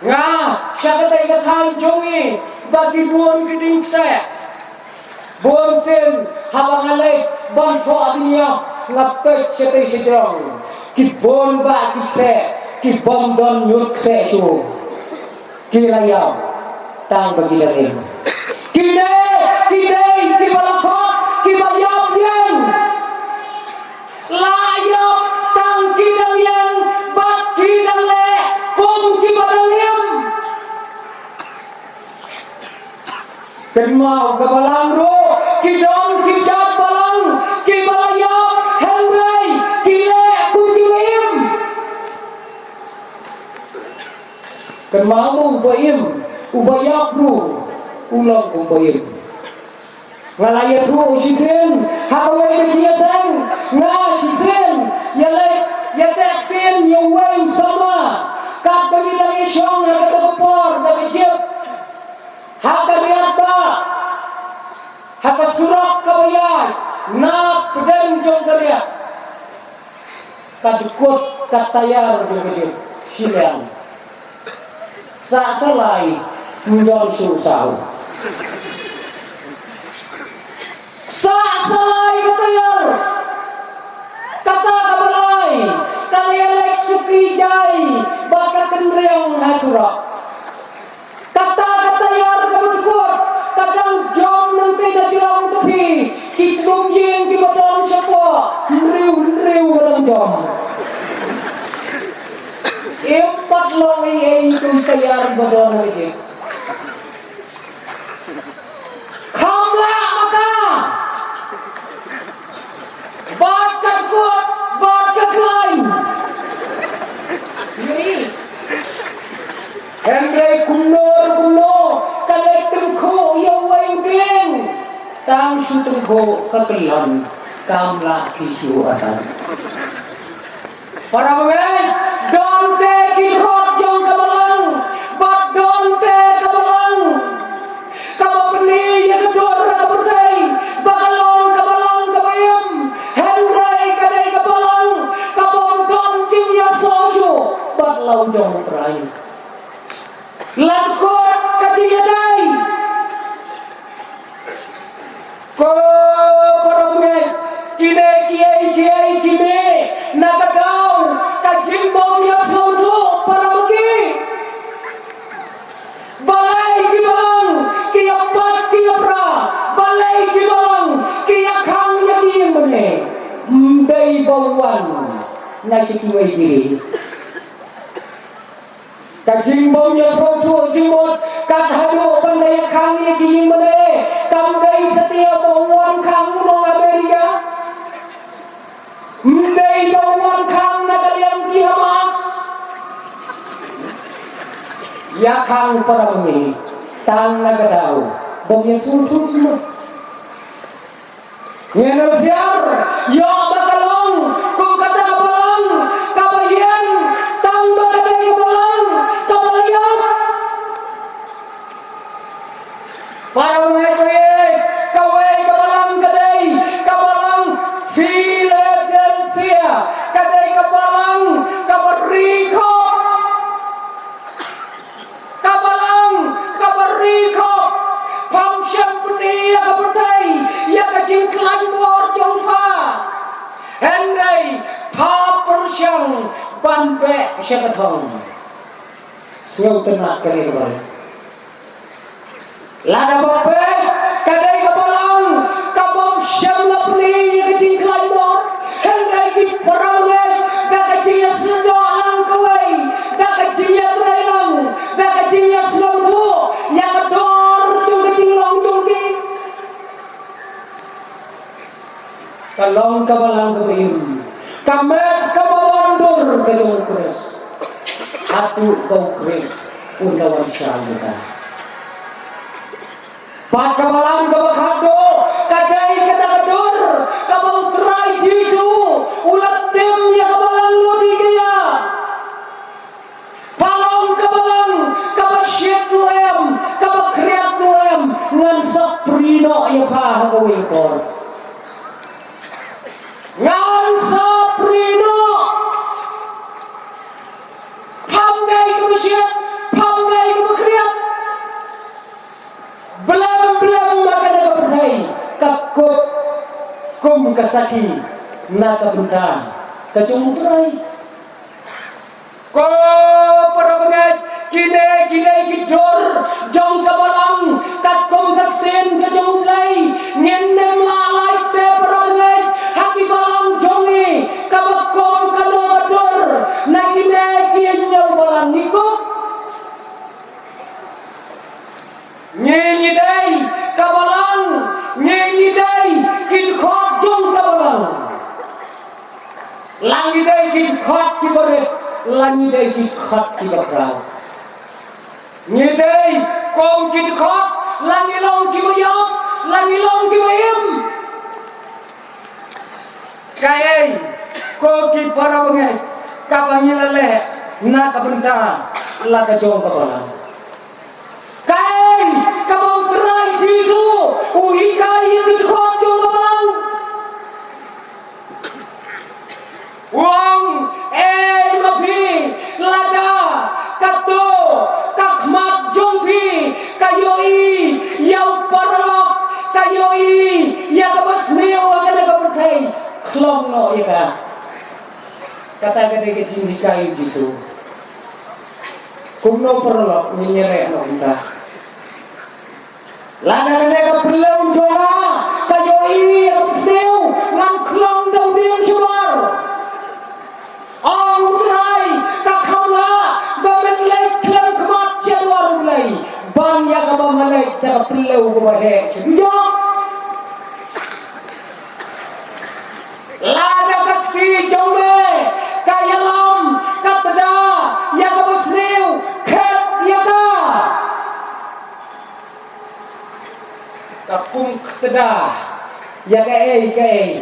Nga, sha katei ka thaiñ jong ngi, ba ki bun ki dieng kseh. Bun sien haba nga leit ban thoh dieng ïap, nga peit shatei shajrong. Ki bun bah ki kseh, ki bym don ñiut kseh shuh. Ki la ïap tang ba ki dang im. Kine ki dei kiba la khot kiba ïap ïeng. La ïap tang ki dang ïeng bad ki dang leh kum kiba dang im. Kynmaw, ka balang ruh ki don ki jait balang kiba la ïap Kynmaw mo, uba im, uba ïap ruh u long kum uba im. Nga la ïathuh shisien ha kawei ka jingïaseng, nga shisien ïa leit ïateh ktien ïa uwei u samla, katba ngi dang ïashong ha kata ka por da ka jip, ha ka riat ba, ha ka surok kaba ïaid na pdeng jong ka riat. Ka dkut ka tayar jong ka jip shiliang. Sah sa lai, ym don shuh saw. Sah sa lai ka tayar. Kata kaba lai ka la ïaleit suki jai bad ka kynriang ha surok. Kata ka tayar kaba dkut ka dang jom nangtei na jrong ka phi, ki tlum ïing kiba don shapoh hynriew hynriew ka dang jom. Im pat long ei ei kum tayar ba don ha ka jip. Kham lah ma ka. Bad ka dkut, bad ka khlaiñ. Hynrei kumno ruh kumno, ka leit tyngkhuh ïa uwei u dieng. Tang shu tyngkhuh ka kyllon, kam lah ki shu atan. Para bangeit, don te ki dkhot jong ka balang, bad don te ka balang kaba pyni ïa ka dur ha ka pyrthei ba ka long ka balang kaba im, hynrei ka dei ka balang ka bym don jingïasoh shuh bad la u jong U Trai. La dkut ka jingïadei. Ko para bangeit, kine kiei kiei ki mih na ka daw ka jingbym ïasngewthuh, para bangeit. Balei ki balang ki ïa pait ki ïa pra, balei ki balang ki ïa khang ïa ki ïing mane? Ym dei ba wan na sha kiwei ki ri. Ka jingbym ïasngewthuh jingmut kat haduh ban da ïa khang ïa ki ïing mane, kam dei satia ba u wan khang u nong Amerika. Ym dei ba u wan khang na ka liang ki Hamas. Ïa khang para bangeit tang na ka daw bym ïasngewthuh jingmut. Ngin ym siar ïoh ba ka long kum kata ka balang kaba ïeng tang ba ka dei ka balang kaba la ïap. Para bangeit, kawei ka balang ka dei ka balang Philadelphia, ka dei ka balang kaba ri khop. Ka balang kaba ri khop, pham shym pyni ïa ka pyrthei ïa ka jingkhlaiñ bor jong pha. Hynrei pha pyrshang ban beh sha ka thong. Sngewtynnat ka ri ka balang. Lada ba peit ka dei ka balang kaba shym la pyni ïa ka jingkhlaiñ bor, hynrei ki para bangeit da ka jingïasyndoh lang kawei, da ka jingïatrei lang, da ka jingïasngewthuh ïa ka dor jong ka jinglong jong ki. Ka long ka balang kaba im, ka met kaba wan dur ka jong U Khrist. Haduh ba U Khrist un da wan shah ïa ka. Bad ka balang kaba khatduh ka dei kata ka dur kaba U Trai Jisu u la tim ïa ka balang Laodikaïa. Pha long ka balang kaba shit ruh em, kaba khriat ruh em, ngan sa prie noh ïa pha ha kawei ka por. Ngan sa prie noh. Pham dei kaba shit, pham dei kaba khriat. Blem blem ma kane ka pyrthei ka kup kum ka sakhi na ka bynta ka jong U Trai. Ko para bangeit, kine kine ki dur jong ka balang katkum ka ktien ka jong U Blei. Ngin ym lah lait te para bangeit ha ki balang jong ngi kaba kum kano ka dur na kine ki hynñiew balang ngi kup. Ngi ngi dei ka balang, ngi ngi dei ki dkhot jong ka balang. La ngi dei ki dkhot kiba rit, la ngi dei ki dkhot kiba khraw. Ngi dei kum ki dkhot, la ngi long kiba ïap, la ngi long kiba im. Kaei, ko ki para bangeit, kaba ngi la leh na ka bynta la ka jong ka balang? Kaei kaba U Trai Jisu u hikai ïa ki dkhot jong ka balang? U ong, ei ma phi, lada kato ka khmat jong phi ka ïohi ïa u paralok, ka ïohi ïa kaba sniew ha kane ka pyrthei, khlong noh ïa ka. Kata ka dei ka jinghikai u Jisu. Kumno paralok, ngin ïareh noh mynta? Lada kane ka pynlong jong nga ka ïohi ïa ka sniew, ngan khlong da u dieng shabar. Ong U Trai, ka kham lah ba men leit khlem khmat sha duwar U Blei ban ïa kaba me leit da ka pynlong kaba heh sha dujok. Lada ka kti jong me ka ïalam, ka tda ïa kaba sniew, khet ïa ka. Ka kum ktda ïa kaei kaei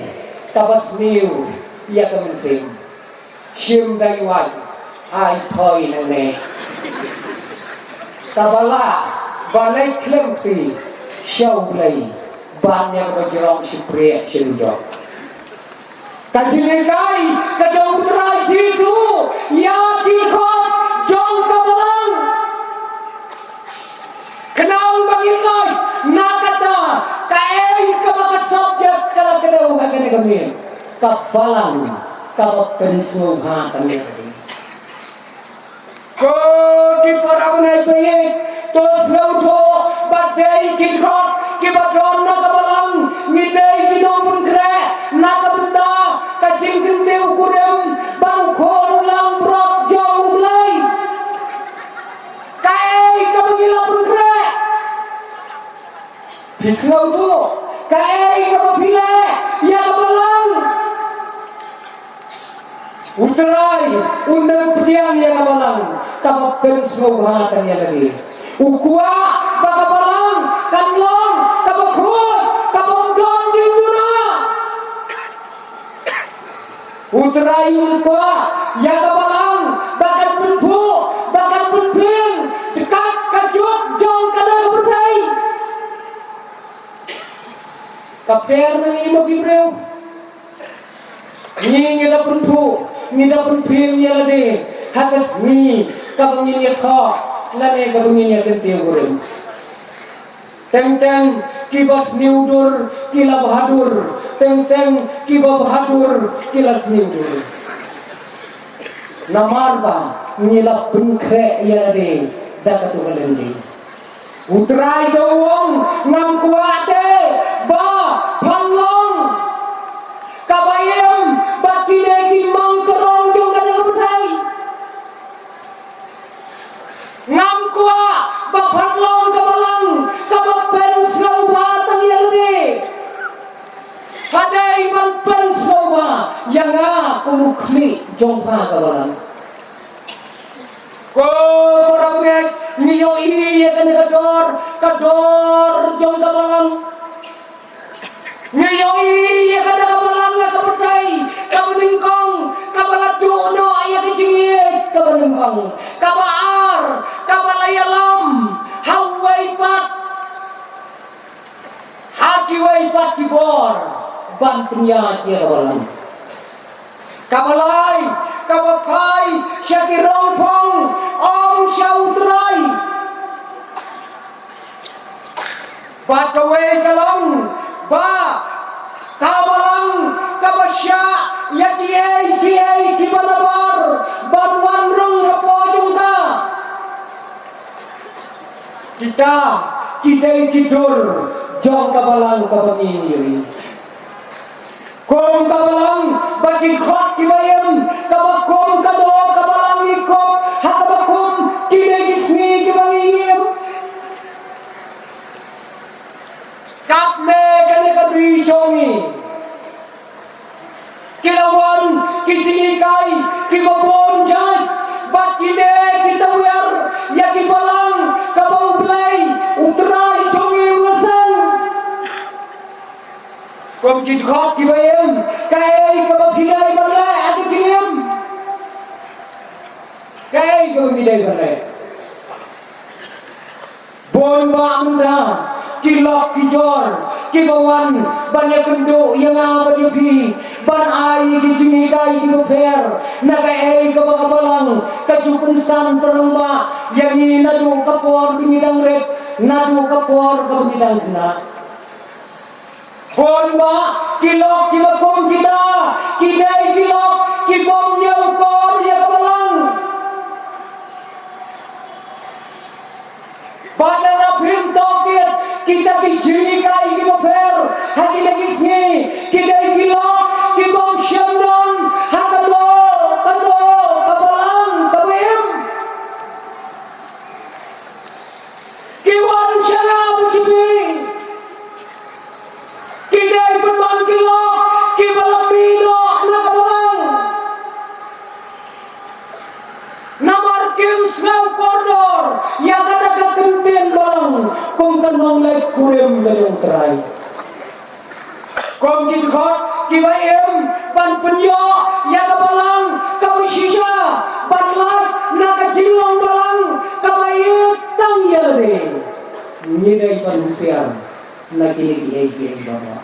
kaba sniew ïa ka mynsiem. Shim da ïa wad, ai thoi nangne. Kaba lah ban leit khlem kti sha U Blei ban ïa kaba jrong shiphreh sha dujok. Ka jinghikai ka jong U Trai Jisu ïa ki dkhot jong ka balang. Khnang ba ngin ngeit na kata kaei kaba ka subject ka la kdew ha kane ka miet, ka balang kaba pynsngewbha tang ïa lade. Ko ki para bangeit, to sngewthuh ba dei ki dkhot kiba don na ka balang, ngi dei ki nongpynkhreh na ka bynta ka jingkyntiew kurim bad u khun langbrot jong U Blei. Kaei kaba ngi la pynkhreh? Phi sngewthuh kaei kaba phi leh ïa ka balang? U Trai un pdiang ïa ka balang kaba pynsngewbha tang ïa lade. U kwah ba ka balang kan long kaba khuid, kaba ym don jingduna. U Trai u kwah ïa ka balang ba kan pynphuh, ba kan pynphieng kat ka juk jong kane ka pyrthei. Ka pher na ngi ma ki briew. Ngi, ngi da pynphuh, ngi da pynphieng ïa lade ha ka sngi kaba ngin ïathoh lane kaba ngin ïakyntiew kurim. Teng teng kiba sniew dur ki la bha dur. Teng teng kiba bha dur ki la sniew dur. Namar ba ngi la pynkhreh ïa lade da katu ka lynti. U Trai u ong, ngam kwah te ba phan long kaba im bad kine ki mong ka rong jong kane ka pyrthei. Ngam kwah ba phan long ka balang kaba pynsngewbha tang ïa lade. Ka dei ban pynsngewbha ïa nga kum u khlieh jong pha ka balang. Ko para bangeit, ngi ïohi ïa kane ka dor, ka dor jong ka balang. Ngi ïohi ïa kata ka balang na ka pyrthei kaba nyngkong, kaba la duh noh ïa ka jingïeit kaba nyngkong. Kaba ar, kaba la ïalam ha uwei pat ha kiwei pat ki bor ban pynïaid ïa ka balang. Kaba lai, kaba phai sha ki rongphong, ong sha U Trai. Bad kawei ka long ba ka balang kaba shah ïa kiei kiei kiba nabar ban wan rung hapoh jong ka. Kita ki dei ki dur jong ka balang kaba ngi ïohi. Kum ka balang bad ki dkhot kiba im, kaba kum ka dor ka balang ngi kup ha kaba kum ki dei ki sngi kiba ngi im. Katne kane ka ri jong ngi ki la wan ki jinghikai kiba bun jait bad kine ki tawiar ïa ki balang Kum ki dkhot kiba im, kaei kaba phi dei ban leh ha ka jingim? Kaei kaba phi dei ban leh? Bun bah mynta ki lok ki jor kiba wan ban ïakynduh ïa nga bad ïa phi, ban ai ki jinghikai kiba pher na kaei kaba ka Balang ka ju pynsan pynrangbah ïa ngi naduh ka por ba ngi dang rit, naduh ka por kaba ngi dang khynnah. Bun bah ki lok kiba kum kita ki dei ki lok ki bym ñiewkor ïa ka Balang. Bad lada phim tohkit kita ki jinghikai kiba pher ha kine ki sngi, ki dei ki lok ki bym shym don ha ka doh, ka doh ka Balang kaba im. Ki wan sha nga bad sha phi. Ki dei pynban ki lok kiba la mih noh na ka Balang. Namar kim sngew kordor ïa kata ka kyntien Balang kum ka nongleit kurim ka jong U Trai. Kum ki dkhot kiba im ban pynïoh ïa ka Balang kaba shisha, ban lait na ka jinglong Balang kaba ïeit tang ïa lade. Ngi dei ban husiar na kine kiei kiei baroh.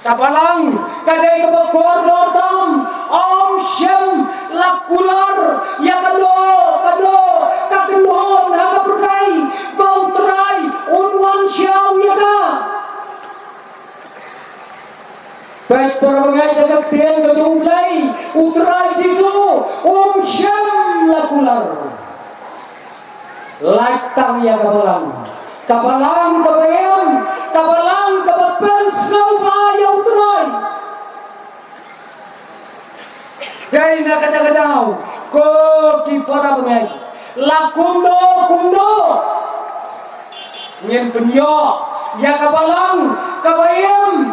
Ka Balang ka dei kaba kordor tam, ym shym la kular ïa ka doh, ka doh, ka kynhun ha ka pyrthei ba U Trai un wan shaw ïa ka. Peit para bangeit, da ka ktien ka jong U Blei, U Trai Jisu um shym la kular. Lait tang ïa ka Balang, ka Balang kaba im, ka Balang kaba pynsngewbha ïa U Trai. Dei na kata ka daw, ko ki para bangeit, la kumno kumno ngin pynïoh ïa ka Balang kaba im,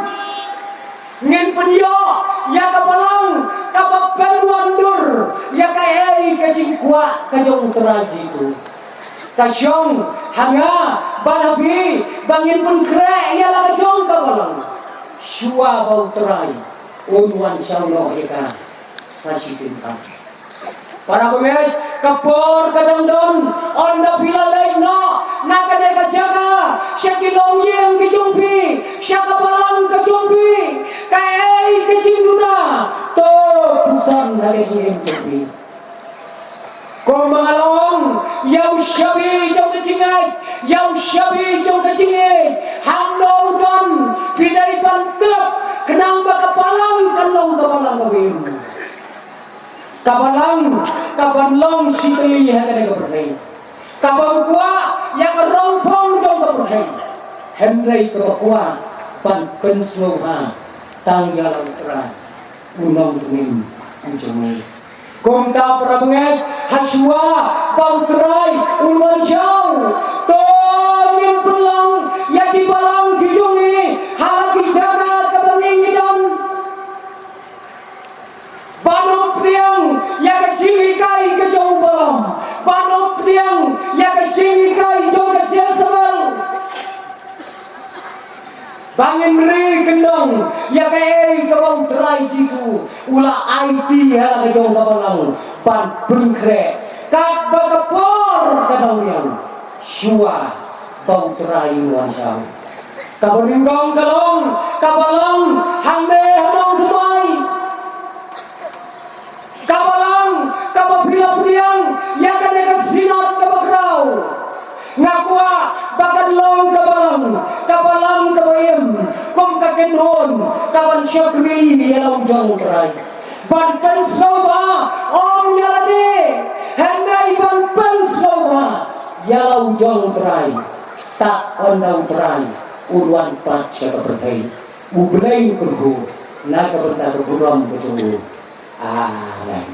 ngin pynïoh ïa ka Balang kaba pynwandur ïa kaei ka jingkwah ka jong U Trai Jisu. Ka shong ha nga bad ha phi ba ngin pynkhreh ïa la ka jong ka Balang shuwa ba U Trai un wan shaw noh ïa ka sa shisien pat. Para bangeit, ka por ka dang don, ynda phi la leit noh na kane ka jaka, sha ki longïing ki jong phi, sha ka Balang ka jong phi, kaei ka jingduna, to pynsan ha ka jingim jong phi. Kumba nga la ong, ïa u shabi jong ka jingngeit, ïa u shabi jong ka jingngeit, hangno u don, phi dei ban tip, khnang ba ka Balang kan long ka Balang kaba im. Ka Balang kaban long shi tylli ha kane ka pyrthei, kaban kwah ïa ka rong phong jong ka pyrthei, hynrei kaba kwah ban pynsngewbha tang ïa la U Trai, U Nongpynim U jong ngi. Kumta para bangeit, ha shuwa ba U Trai un wan shaw, to ngin pynlong ïa ki balang ki jong ngi ha la ki jaka kaba ngi ngi don. Ban ym pdiang ïa ka jinghikai ka jong u Balaam, ban ym pdiang ïa ka jinghikai jong ka Jezebel. Ba ngin ri kyndong ïa kaei kaba U Trai Jisu u la aiti ha la ka jong ka balang ban pynkhreh katba ka por ka dang biang shuwa ba U Trai un wan shaw. Kaba nyngkong ka long, ka balang hangne ha Nongthymmai. Ka balang kaba phi la pdiang ïa kane ka synod kaba khraw. Nga kwah ba kan long ka balang, ka balang kaba im kum ka kynhun kaban shakri ïa la u jong U Trai. Ban pynsngewbha ym ïa lade, hynrei ban pynsngewbha ïa la u jong U Trai. Tad ynda U Trai un wan pat sha ka pyrthei. U Blei un kyrkhu na ka bynta ka burom ka jong u. Amen.